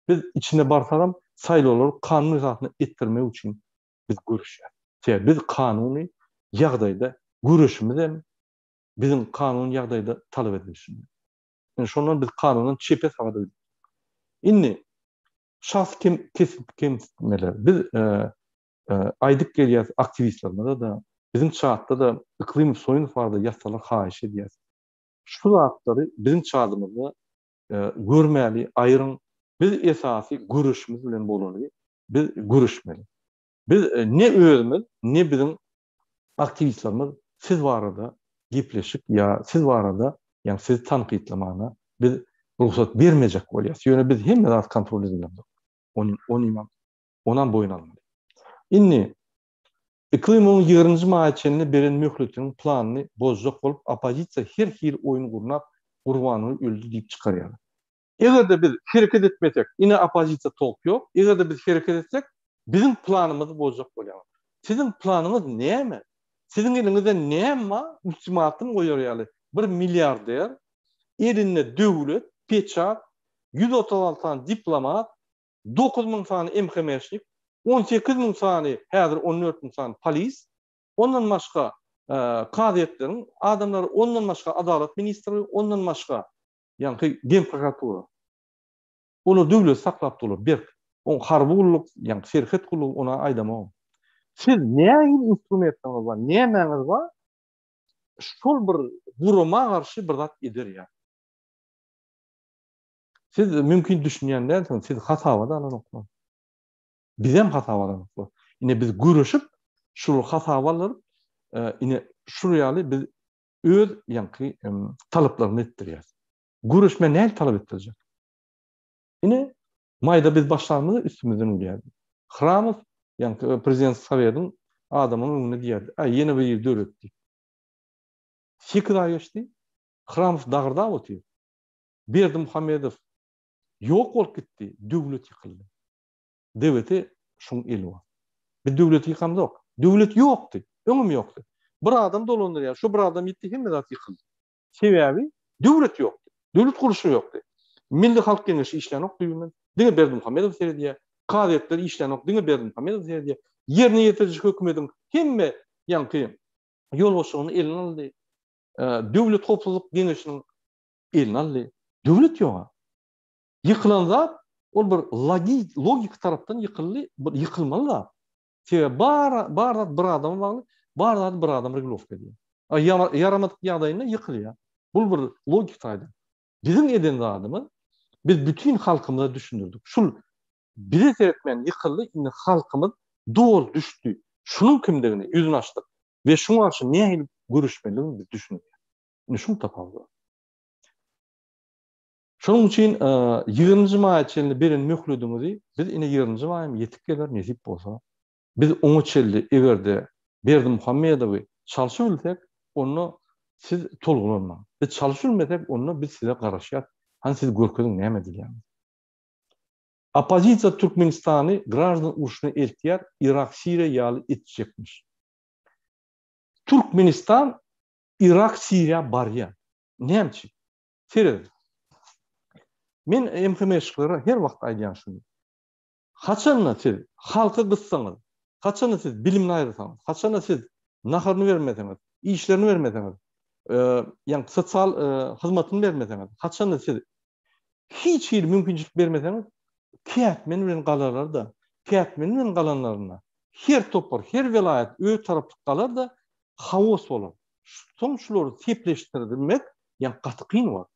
Biz içine barsagam saýlawlary kanun esasynda etdirmek üçin biz göreşýäris. Sebäbi biz kanuny ýagdaýda göreşimizem biziň kanuny ýagdaýda talap edilişimiz. Indi şondan biz kanundan çepe saga-da gidip. Indi şahsy kem kemsitmeler. Biz aýdyp gelýäris aktiwistlerimize-de, biziň çatda-da Yklymow Soýunow barada ýazsalar haýyş edýäris. Şu zatlary biziň çadymyzda görmäli, aýryň. Biz esasy göreşimiz bilen bolaly, biz göreşmeli. Biz ne özümiz, ne biziň aktiwistlerimiz siz barada gepleşik ýa siz barada, ýagny sizi tankytlamana biz rugsat bermejek bolýas. Ýöne biz hemme zat kontrol edilemzok. Ony, onam, onam boýun almaly. Indi. Yklymyň ýigrinji maýa çenli beren möhletiniň planyny bozjak bolup oppozisiýa her hili oýun gurnap Gurbanguly öldi diýip çykarýarlar. Eger-de biz hereket etmesek, ine oppozisiýa tolk ýok, eger-de biz hereket etsek, biziň planymyzy bozjak bolýarlar. Siziň planyňyz näme? Siziň eliňizde näme bar ultimatum goýar ýaly bir milliarder, elinde döwlet, peçat, 136 sany diplomat, 9000 sany MHM-şnik, 18000 sany, häzir 14000 sany polis, ondan başga kazyýetleriň adamlary, ondan başga adalat ministrligi, ondan başga ýaňky genprokuratura. Olar döwleti saklap durlar berk. Oň harby gulluk, ýaňky serhet gullugy ona aýdamogam. Siz nähili instrumentlerňiz bar, nämäňiz bar, şol bir gurama garşy bir zat eder ýaly. Siz mümkin düşünýän dälsiňiz, siz hasaba-da alanoklar. Bizem hasaba alanoklar. Ine biz göreşip, şul hasaba alyp, ine şul ýaly biz öz ýaňky talaplarymyzy etdirýäris. Göreşme nähili talap etdirjek? Ine, maýda biz başlanymyzda üstümizden gülýärdi. Hramow, ýaňky prezident sowetiň adamynyň öňünde diýýärdi, Aý, ýene bir ýer döretdi. Sekiz aý geçdi, Hramow dagyrdap otyr. Berdimuhamedow ýok bolup gitdi, döwlet ýykyldy. DWT şuň eli bar. Biz döwleti ýykamzok. Döwlet ýokdy, öňem ýokdy. Bir adam dolandyrýar, şo bir adam ýitdi, hemme zat ýykyldy. Sebäbi döwlet ýokdy. Döwlet gurluşy ýokdy. Milli halk geňeşi işlänok düýbünden. Diňe Berdimuhamedow seredýär. Kazyýetler işlänok, diňe Berdimuhamedow seredýär. Ýerine ýetiriji hökümediň hemme ýaňky ýolbaşçylygyny eline aldy. Döwlet howpsuzlyk geňeşiniň eline aldy. Döwlet ýog-a. Ýykylan zat ol bir logiki tarapdan ýykyldy, bir ýykylmaly zat. Sebäbi bar bar zat bir adama bagly, bar zady bir adam regulowka edýär. A ýaramadyk ýagdaýynda ýykylýar. Bul bir logiki taýdan. Biziň eden zadymyz biz bütin halkymyza düşündirdik. Şul bize seretmän ýykyldy, indi halkymyz doly düşdi. Şunuň kimdigini ýüzüni açdyk we şuňa garşy nähili göreşmelidigini biz düşündirýäris. Indi şuň tapawudy bar. Şonuň üçin ýigriminji maýa çenli beren möhlediňizi biz ine ýigriminji maýam ýetip geler nesip bolsa. Biz oňa çenli eger-de Berdimuhamedowy çalşybilsek onda siz tolgulanmaň. Biz çalşybilmesek onda biz size garaşýas. Hany siz görkeziň näme edilýänini. Oppozisiýa Türkmenistany graždan urşuna eltýär Irak Siriýa ýaly etjekmiş. Türkmenistan Irak Siriýa barýar. Näme üçin? Serediň. Men MHM-şiklere her wagt aýdýan şuny. Haçanda siz halky gyssaňyz, haçanda siz bilimini aýyrsaňyz, haçanda siz naharyny bermeseňiz, işlerini bermeseňiz, ýagny sosial hyzmatyny bermeseňiz, haçanda siz hiç hili mümkinçilik bermeseňiz, kätmen bilen galarlar-da, kätmen bilen galanlarynda her topar, her welaýat öz taraplyk galar-da, haos bolar. Soň şulary sepleşdirmek ýa gaty kyn bolar.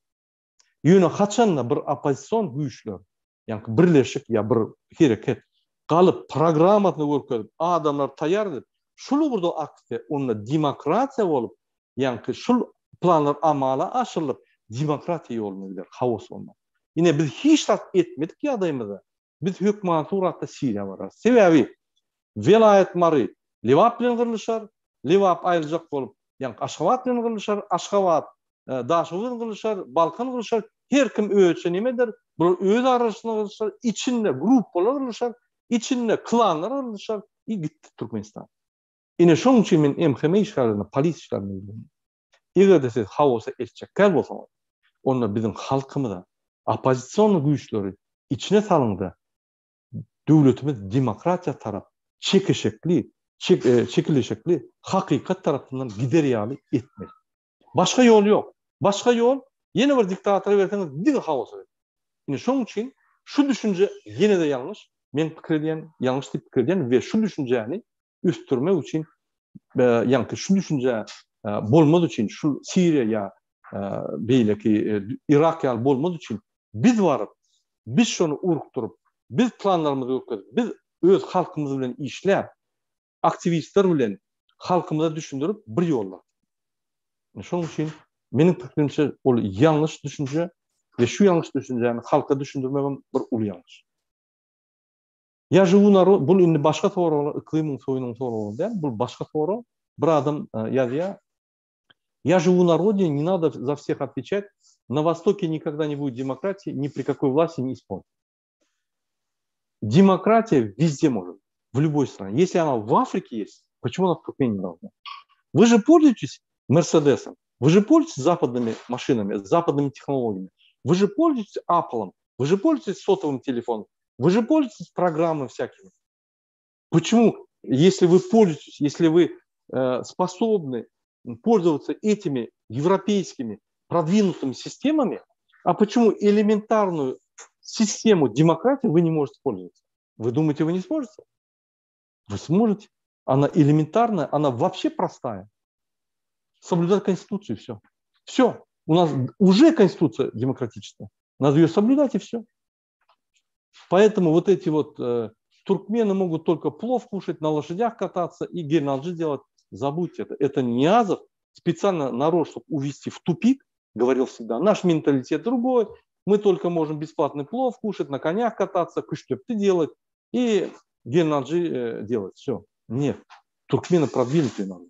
Ýöne haçanda bir oppozision güýçler, ýa birleşik ýa bir hereket galyp programmasyny görkezip, adamlary taýýar edip, şul ugurda aksiýa, onda demokratiýa bolup, ýaňky şul planlar amala aşyrylyp, demokratiýa ýoluna gider, haos bolmaz. Ine biz hiç zat etmedik ýagdaýymyzda biz hökmany suratda Siriýa bararys. Sebäbi welaýat Mary Lebap bilen gyrlyşar, Lebap aýryljak bolup, ýaňky Aşgabat bilen gyrlyşar, Aşgabat Daşoguz bilen gyrlyşar, Balkan gyrlyşar, her kim özüçe neme eder, bular öz arasynda gyrlyşar, içinde gruppalar gyrlyşar, içinde klanlar gyrlyşar, i gitdi Türkmenistan. Ine şonuň üçin men MHM işgärlerine, polis işgärlerine ýüzlenýän. Eger-de siz haosa eltjekgär bolsaňyz, onda biziň halkymyza oppozision güýçleri içine salyňda döwletimiz demokratiýa tarap çekişekli, çekilişekli hakykat tarapyndan gider ýaly etmeli. Başga ýol ýok. Başga ýol ýene bir diktatora berseňiz diňe haosa berer. Indi şonuň üçin şu düşünje ýene-de ýalňyş, men pikir edýän, ýalňyş diýip pikir edýän we şu düşünjäni ösdürmek üçin ýaňky şu düşünje bolmaz üçin şu Siriýa ýa beýleki Yrak ýaly bolmaz üçin biz baryp, biz şony urukdyryp, biz planlarymyzy görkezip, biz öz halkymyz bilen işläp, aktiwistler bilen halkymyza düşündirip bir ýol bar. Şonuň üçin meniň pikirimçe ol ýalňyş düşünje we şu ýalňyş düşünjäni halka düşündirmegem bir uly ýalňyş. Ýa žiwu naro, bul indi başga soraglar, Yklymyň soýunyň soraglary däl, bul başga sorag. Bir adam ýazýar, Я живу на родине, не надо за всех отвечать. На Востоке никогда не будет демократии, ни при какой власти не исполнить. Демократия везде может, в любой стране. Если она в Африке есть, почему она в Туркмении не должна? Вы же пользуетесь Мерседесом, вы же пользуетесь западными машинами, западными технологиями, вы же пользуетесь Apple, вы же пользуетесь сотовым телефоном, вы же пользуетесь программами всякими. Почему, если вы пользуетесь, если вы э, способны пользоваться этими европейскими продвинутыми системами, а почему элементарную систему демократии вы не можете пользоваться? Вы думаете, вы не сможете? Вы сможете. Она элементарная, она вообще простая. Соблюдать Конституцию, все. Все. У нас уже Конституция демократическая. Надо ее соблюдать, и все. Поэтому вот эти вот э, туркмены могут только плов кушать, на лошадях кататься и гернаджи делать. Забудьте это. Это Ниязов специально народ, чтобы увести в тупик, говорил всегда, наш менталитет другой, мы только можем бесплатный плов кушать, на конях кататься, куштепты делать и гернаджи э, делать. Все. Нет. Туркмены продвинутые народ.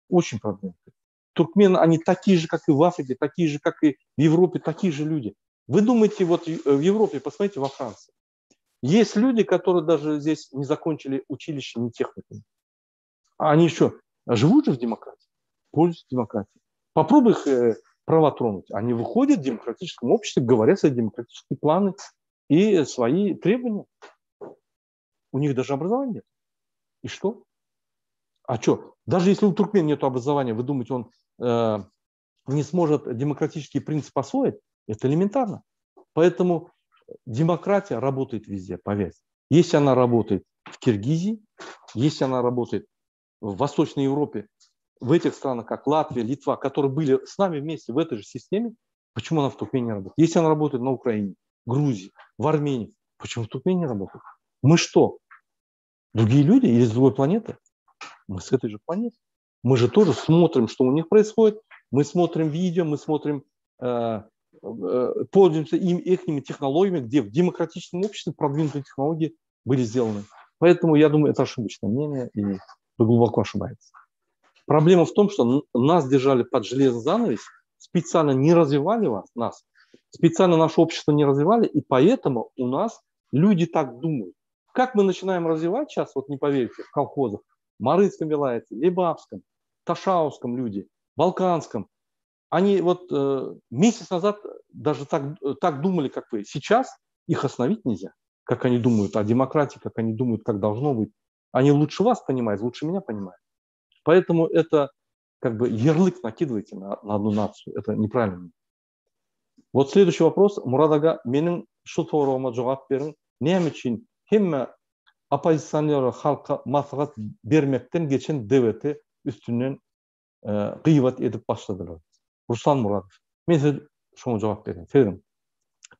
Очень продвинутые. Туркмены, они такие же, как и в Африке, такие же, как и в Европе, такие же люди. Вы думаете, вот в Европе, посмотрите, во Франции. Есть люди, которые даже здесь не закончили училище, ни техникум. А они еще живут же в демократии, пользуются демократией. Попробуй их э, права тронуть. Они выходят в демократическом обществе, говорят свои демократические планы и свои требования. У них даже образования нет. И что? А что? Даже если у туркмен нет образования, вы думаете, он э, не сможет демократический принцип освоить? Это элементарно. Поэтому демократия работает везде, поверьте. Если она работает в Киргизии, если она работает в Восточной Европе, в этих странах, как Латвия, Литва, которые были с нами вместе в этой же системе, почему она в Туркмении не работает? Если она работает на Украине, Грузии, в Армении, почему в Туркмении не работает? Мы что, другие люди или с другой планеты? Мы с этой же планеты. Мы же тоже смотрим, что у них происходит. Мы смотрим видео, мы смотрим, э, э, пользуемся им, их технологиями, где в демократическом обществе продвинутые технологии были сделаны. Поэтому я думаю, это ошибочное мнение, и вы глубоко ошибаетесь. Проблема в том, что нас держали под железный занавес, специально не развивали вас, нас, специально наше общество не развивали, и поэтому у нас люди так думают. Как мы начинаем развивать сейчас, вот не поверите, в колхозах, Марыцком вилаяте, Лебапском, Ташауском люди, Балканском, они вот э, месяц назад даже так, так думали, как вы. Сейчас их остановить нельзя, как они думают о демократии, как они думают, как должно быть. Они лучше вас понимают, лучше меня понимают. Поэтому это как бы ярлык накидываете на, на одну нацию. Это неправильно. Вот следующий вопрос. Murad aga, meniň şu soragyma jogap beriň. Näme üçin hemme oppozisionerler halka maslahat bermekden geçen DWT üstünden e, gyýbat edip başladylar? Ruslan Muradow. Men size şoňa jogap berýän. Serediň.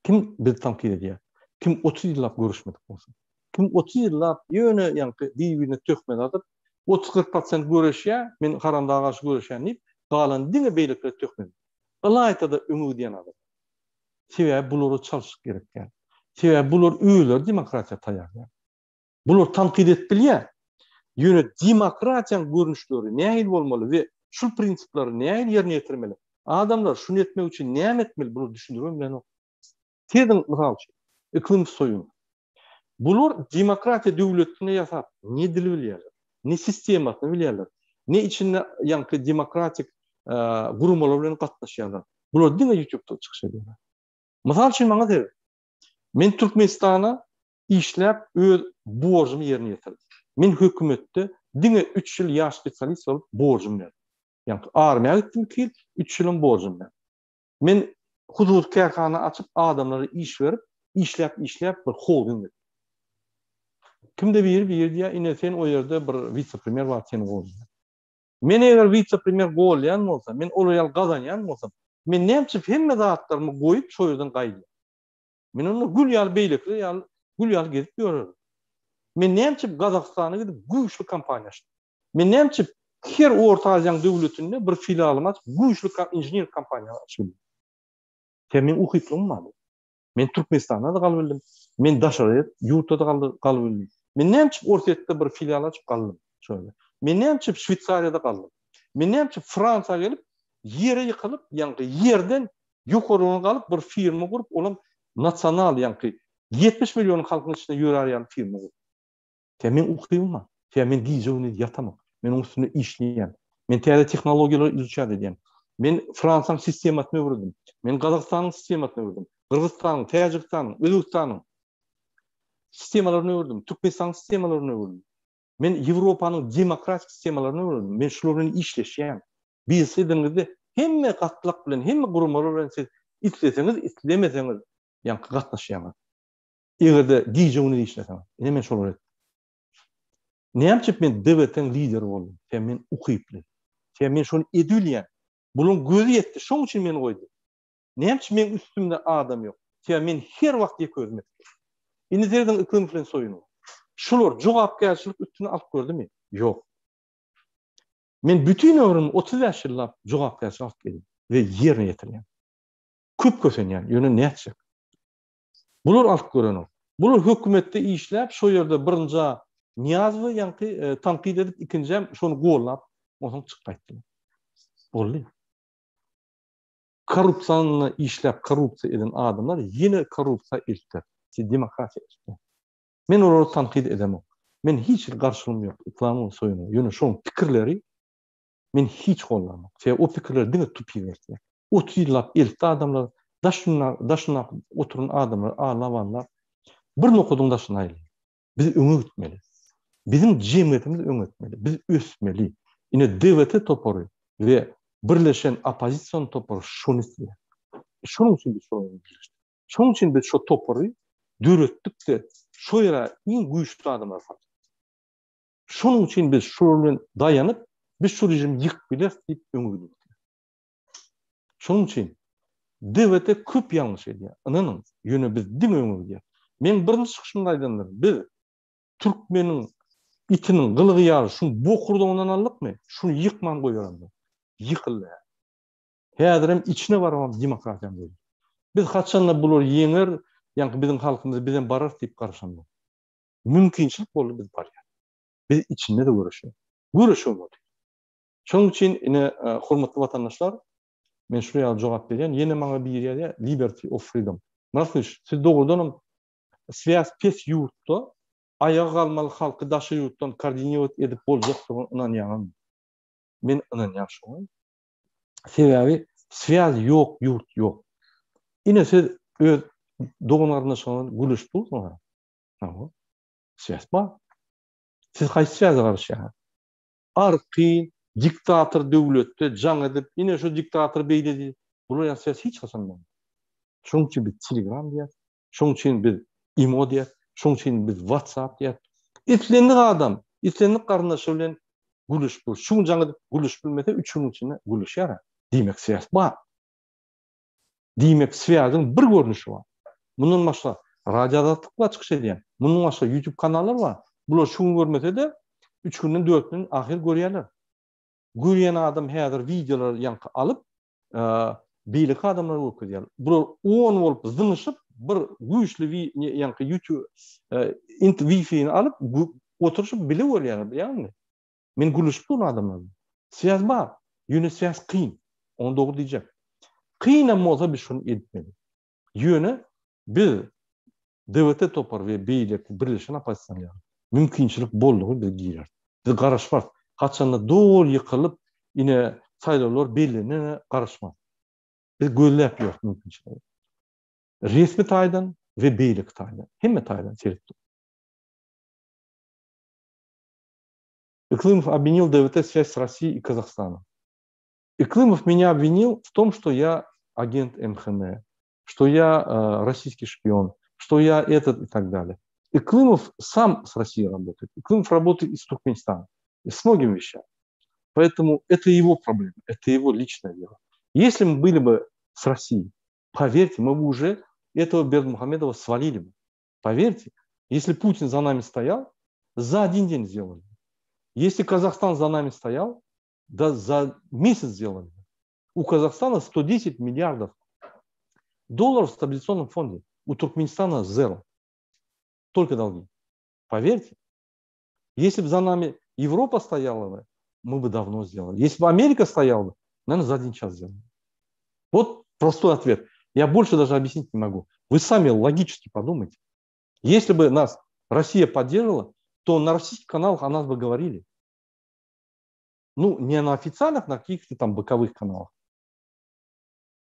Kim bizi tankyt edýär? Kim 30 ýyllap görüşmedik bolsa. Kim 30 ýyllap ýöne ýaňky bir-birine töhmet atyp, 30-40 prosent göreşýär, men haramdaga garşy göreşýän diýip, galan diňe beýlekilere töhmet. Ylaýta-da öňe gidýän adam. Sebäbi bulara çalşyk gerek däl. Sebäbi bular özleri demokratiýa taýýar däl. Bular tankyt edip bilýär. Ýöne demokratiýanyň görnüşleri nähili bolmaly we şul prinsipleri nähili ýerine ýetirmeli? Adamlar şuny etmek üçin näme etmeli? Bular düşündiribem bilenok. Siziň, mysal üçin, Yklym Soýuny. Bular demokratiýa döwletini ýasap, ne dil bilýärler, ne sistemasyny bilýärler, ne içinde ýaňky demokratik guramalar bilen gatnaşýarlar. Bular diňe YouTube-da çykyş edýärler. Mysal üçin maňa seret. Men Türkmenistana işläp öz borjumy ýerine ýetirdim. Men hökümetde diňe üç ýyl ýaş spesialist bolup borjumy berdim. Ýaňky armiýa gitdim iki ýyl, üç ýylym borjumy berdim. Men hususy kärhana açyp adamlara iş berip, işläp işläp bir holding etdim. Kimde biri biri diýýär, ine sen o ýerde bir wise-premýer bar seni goldaýar. Men eger wise-premýer goldaýan bolsam, men olar ýaly gazanýan bolsam, men näme üçin hemme zatlarymy goýup şo ýerden gaýdýan? Men onda gül ýaly beýlekiler ýaly gül ýaly gezip ýörerin. Men näme üçin Gazagystana gidip güýçli kompaniýa açdym? Men näme üçin her Orta Aziýanyň döwletinde bir filialymy açyp güýçli inžener kompaniýa açyp bildim? Sebäbi meň ukyplygym bar. Men Türkmenistanda-da galyp bildim. Men daşary ýurtda-da galyp bildim. Men näme üçin Orsýetde bir filial açyp galdym şo ýerde. Men näme üçin Şweýsariýada galdym. Men näme üçin Fransiýa gelip, ýere ýykylyp, ýaňky ýerden ýokaryna galyp bir firma gurup, olam nasional ýaňky 70 million halkyň içinde ýörär ýaly firma gurup. Sebäbi meň ukybym bar. Sebäbi men gije-gündiz ýatamok. Men onuň üstünde işleýän. Men täze tehnologiýalary izuçat edýän. Men Fransiýanyň sistemasyny öwrendim. Men Gazagystanyň sistemasyny öwrendim. Gyrgyzystanyň, Täjigistanyň, Özbegistanyň sistemalaryny öwrendim. Türkmenistanyň sistemalaryny öwrendim. Men Ýewropanyň demokratik sistemalaryny öwrendim. Men şular bilen işleşýän. Biznes edeniňizde hemme gatlak bilen, hemme guramalar bilen siz isleseňiz, islemeseňiz, ýaňky gatnaşýaňyz. Eger-de gije-gündiz işleseňiz. Ine men şolary etdim. Näme üçin men DWT-niň lideri boldum? Sebäbi men ukyply. Sebäbi men şony edibilýän. Bularyň gözi ýetdi, şoň üçin meni goýdy. Näme üçin meň üstümde adam ýok? Sebäbi men her wagt ýeke özüm etdim. Indi serediň Yklym bilen Soýunowa. Şular jogapkärçilik üstüne alyp gördümi? Ýok. Men bütin ömrüm 35 ýyllap jogapkärçilik alyp geldim we ýerine ýetirýän. Köp kösenýän, ýöne nätjek? Bular alyp görenok. Bular hökümetde işläp, şo ýerde birinjä Nyýazowy ýaňky e, tankyt edip, ikinjäm şony gollap, onsoň çykyp gaýtdylar. Boldy. Korrupsiýany işläp, korrupsiýa eden adamlar ýene korrupsiýa eltdi. Demokratiýa eltdi. Men olary tankyt edemok. Men hiç hili garşylygym ýok Yklamowa Soýunowa. Ýöne şoň pikirleri men hiç gollamok. Sebäbi o pikirler diňe tupik eltýär. 30 ýyllap eltdi adamlar, daşynda daşynda oturan adamlar aldap-aldap bir nokadyň daşyna aýlanýar. Biz öňe gitmeli. Biziň jemgyýetimiz öňe gitmeli. Biz ösmeli. Ine DWT topary we birleşen oppozision topar şony isleýär. Şonuň üçin biz şolar bilen birleşdik. Şonuň üçin biz şo topary döretdik-de, şo ýere iň güýçli adamlary saldyk. Şonuň üçin biz şolar bilen daýanyp, biz şu režimi ýykyp bileris diýip öňe gidip Şonuň üçin DWT köp ýalňyş edýär. Ynanyň, ýöne biz diňe öňe gidýäris. Meň birinji çykyşymda aýdandyryn, biz türkmeniň itiniň gylygy ýaly şuny bokurdagyndan aldykmy, şuny ýykman goýberemzok. Ýykyldy. Häzirem içine barybam demokratiýany goýdy. Biz haçanda bular ýeňer, ýaňky biziň halkymyz bizem bararys diýip garaşamzok. Mümkinçilik boldy biz barýas. Biz içinde-de göreşýäs. Göreşibem otyrys. Şonuň üçin ine hormatly watandaşlar, men şular ýaly jogap berýän. Ýene maňa biri ýazýar, Liberty of Freedom. Myrat Gylyç, siz dogrudanam swýaz pes ýurtda aýaga galmaly halky daşary ýurtdan koordinirowat edip boljakdygyna ynanýaňyzmy? Men ynanýan şoňa. Sebäbi swýaz ýok ýurt ýok. Ine siz öz dogan garyndaşyňyz bilen gürleşip dursuňyz. Hawa. Swýaz bar. Siz haýsy swýaza garaşýaňyz? Arkaýyn diktator döwletde jaň edip ine şu diktator beýle diýip bular ýaly ses hiç haçan bolmaz. Şonuň üçin biz telegram diýýäs, şonuň üçin biz imo diýýäs, şonuň üçin biz whatsapp diýýäs. Islendik adam, islendik garyndaşy bilen gürleşip dur. Şu gün jaň edip gürleşip bilmese, üç günüň içinde gürleşýär. Diýmek swýaz bar. Diýmek swýazyň bir görnüşi bar. Mundan başga Radio Azatlyk bar çykyş edýän. Mundan başga YouTube kanallar bar. Bular şu gün görmese-de, üç günden, dört günden ahyr görýärler. Görýän adam häzir wideolary ýaňky alyp, beýleki adamlara görkezýär. Bular on bolup zyňyşyp, bir güýçli ýaňky YouTube int Wi-Fi-ni alyp, oturyşyp bile görýärler, bilýäňmi? Men gürleşip durun adamlar bilen. Swýaz bar. Ýöne swýaz kyn. Ony dogry diýjek. Kynam bolsa biz şuny edipmeli. Ýöne biz DWT topary we beýleki birleşen oppozisionerler mümkinçilik boldugy biz gireris. Biz garaşmarys. Haçanda doly ýykylyp, ine saýlawlar bellenene garaşmarys. Biz gözläp ýörüs mümkinçiligi. Resmi taýdan we beýleki taýdan. Hemme taýdan seretdik. Yklymov obвинил ДВТ связь с Россией и Казахстаном. Иклымов меня обвинил в том, что я агент МХМ, что я э, российский шпион, что я этот и так далее. Иклымов сам с Россией работает. Иклымов работает и с Туркменистаном, и с многими вещами. Поэтому это его проблема, это его личное дело. Если мы были бы с Россией, поверьте, мы бы уже этого Бердмухамедова свалили бы. Поверьте, если Путин за нами стоял, за один день сделали. Если Казахстан за нами стоял, да за месяц сделали. У Казахстана 110 миллиардов долларов в стабилизационном фонде. У Туркменистана зеро. Только долги. Поверьте, Если бы за нами Европа стояла бы, мы бы давно сделали. Если бы Америка стояла бы, наверное, за один час сделали. Вот простой ответ. Я больше даже объяснить не могу. Вы сами логически подумайте. Если бы нас Россия поддерживала, то на российских каналах о нас бы говорили. Ну, не на официальных, на каких-то там боковых каналах.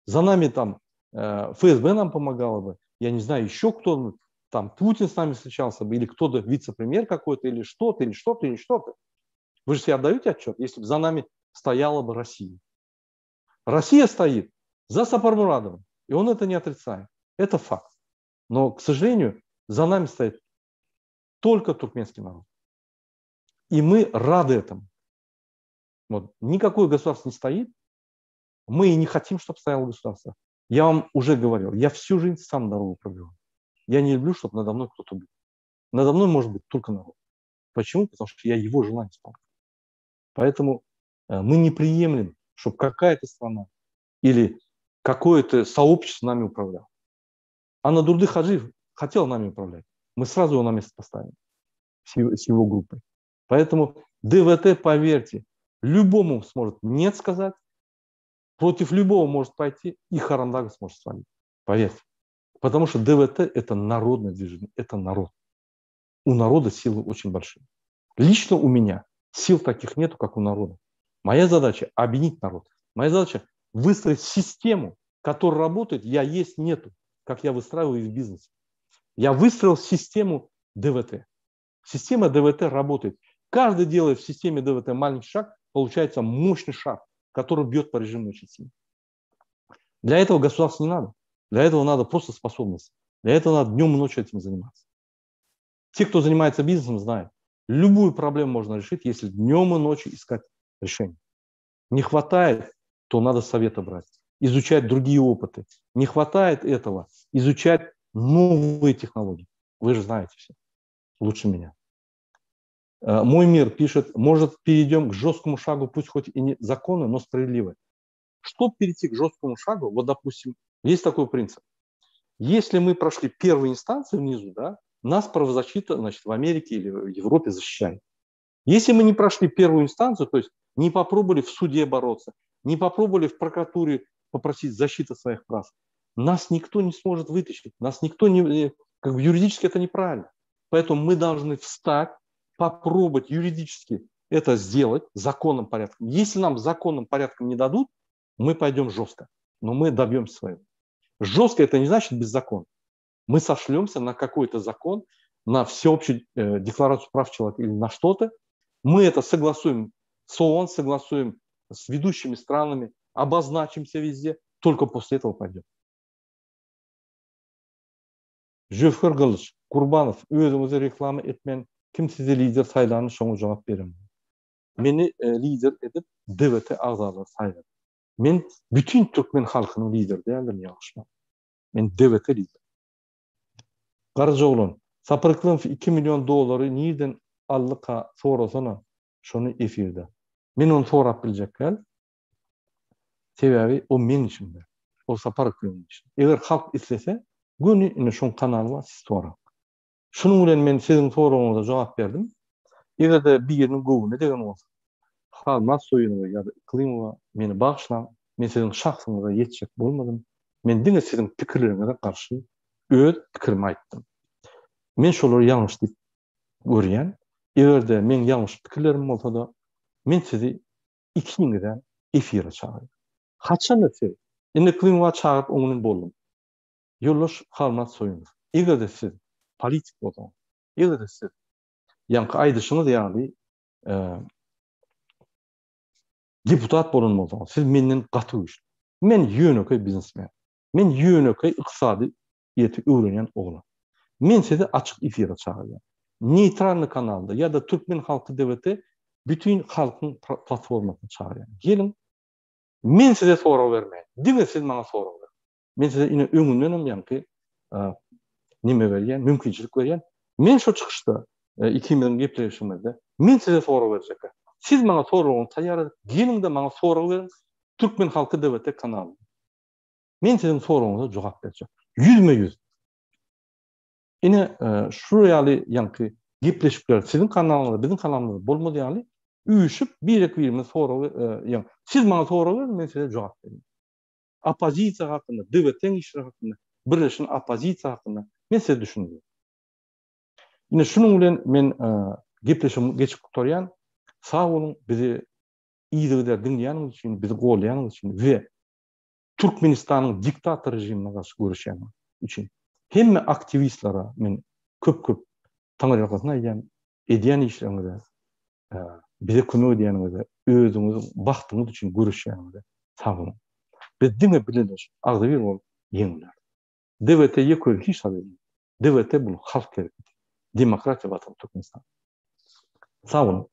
За нами там э, ФСБ нам помогало бы, я не знаю, еще кто, там Путин с нами встречался бы, или кто-то, вице-премьер какой-то, или что-то, или что-то, или что-то. Вы же себе отдаете отчет, если бы за нами стояла бы Россия. Россия стоит за Сапармурадовым, и он это не отрицает. Это факт. Но, к сожалению, за нами стоит только туркменский народ. И мы рады этому. Вот. Никакое государство не стоит. Мы и не хотим, чтобы стояло государство. Я вам уже говорил, я всю жизнь сам дорогу пробивал. Я не люблю, чтобы надо мной кто-то был. Надо мной может быть только народ. Почему? Потому что я его желание исполняю. Поэтому э, мы не приемлем, чтобы какая-то страна или какое-то сообщество нами управляло. Аннадурды Хаджиев хотел нами управлять. Мы сразу его на место поставим с его, с его группой. Поэтому ДВТ, поверьте, любому сможет нет сказать, против любого может пойти, и Харандага сможет свалить. Поверьте. Потому что ДВТ – это народное движение, это народ. У народа силы очень большие. Лично у меня сил таких нету, как у народа. Моя задача – объединить народ. Моя задача – выстроить систему, которая работает, я есть нету, как я выстраиваю в бизнесе. Я выстроил систему ДВТ. Система ДВТ работает. Каждый делает в системе ДВТ маленький шаг, получается мощный шаг, который бьет по режиму очень сильно. Для этого государство не надо. Для этого надо просто способность. Для этого надо днем и ночью этим заниматься. Те, кто занимается бизнесом, знают, любую проблему можно решить, если днем и ночью искать решение. Не хватает, то надо совета брать, изучать другие опыты. Не хватает этого, изучать новые технологии. Вы же знаете все лучше меня. Э, Мой мир пишет, может, перейдем к жесткому шагу, пусть хоть и не законно, но справедливо. Чтобы перейти к жесткому шагу, вот, допустим, есть такой принцип. Если мы прошли первую инстанцию внизу, да, нас правозащита, значит, в Америке или в Европе защищает. Если мы не прошли первую инстанцию, то есть не попробовали в суде бороться, не попробовали в прокуратуре попросить защиты своих прав, нас никто не сможет вытащить, нас никто не... Э, как бы юридически это неправильно. Поэтому мы должны встать, попробовать юридически это сделать законным порядком. Если нам законным порядком не дадут, мы пойдем жестко, но мы добьемся своего. Жестко это не значит беззаконно. Мы сошлемся на какой-то закон, на всеобщую э, декларацию прав человека или на что-то. Мы это согласуем с ООН, согласуем с ведущими странами, обозначимся везде, только после этого пойдем. Jöwher Gylyç Gurbanow, özüňizi reklama etmän kim sizi lider saýlany şoňa jogap beriň. Meni lider edip DWT agzalary saýlady. Men bütin türkmen halkynyň lideri däldirin ýalňyşmaň. Men DWT lideri. Garajaoglan, Sapar Yklymow iki million dollary nirden aldyka sorasana şony efirde. Men ony sorap biljek däl. Sebäbi o meň işim däl. O Sapar Yklymowyň işi. Eger halk islese, göni ine şoň kanaly bar, siz soraň. Şunuň bilen men siziň soragyňyza jogap berdim. Eger-de biriniň göwnüne degen bolsa, Halmyrat Soýunowa ýa-da Yklymowa meni bagyşlaň, men siziň şahsyňyza ýetjek bolmadym. Men diňe siziň pikirleriňize garşy öz pikirimi aýtdym. Men şolary ýalňyş diýip görýän. Eger-de meň ýalňyş pikirlerim bolsa-da, men sizi ikiňizem efire çagyrýan. Haçan-da siz, indi Yklymowa çagyryp oň bilen boldum. Ýoldaş Halmyrat Soýunow, eger-de siz politik bolsaňyz, eger-de siz ýaňky aýdyşyňyz ýaly deputat bolan bolsaňyz, siz menden gaty güýçli. Men ýönekeý biznesmen. Men ýönekeý ykdysadyýeti öwrenýän oglan. Men sizi açyk efire çagyrýan. Neýtralnyý kanalda ýa-da Türkmen halky DWT bütin halkyň platformasyna çagyrýan. Geliň, men size sorag bermäýin. Diňe siz maňa sorag beriň. Men size ine öňünden hem ýaňky nime berýän, mümkinçilik berýän. Men şo çykyşda ikimiziň gepleşigimizde men size sorag berjek. Siz maňa soragyňyzy taýýar edip, geliň-de maňa sorag beriň Türkmen halky DWT kanalynda. Men siziň soragyňyza jogap berjek. Ýüzme-ýüz. Ine şu ýaly ýaňky gepleşikler siziň kanalyňyzda, biziň kanalymyzda bolmaz ýaly üýşüp birek-birimiz sorag, ýa siz maňa sorag beriň, men size jogap berýän. Oppozisiýa hakynda, DWT-iň işleri hakynda, birleşen oppozisiýa hakynda men size düşündirýän. Ine şunuň bilen men gepleşigimi geçip gutarýan. Sag boluň, bizi yzygider diňleýäniňiz üçin, bizi goldaýanyňyz üçin we Türkmenistanyň diktator režimine garşy göreşýäniňiz üçin. Hemme aktiwistlere men köp-köp taňryýalkasyn aýdýan, edýän işleriňize, bize kömek edýäniňize, özüňiziň bagtyňyz üçin göreşýäniňize sag boluň. Biz diňe bileleşip, agzybir bolup ýeňileris. DWT ýek özi hiç zat edmez. DWT bul halk hereketi. Demokratiýa watany Türkmenistan. Sag boluň.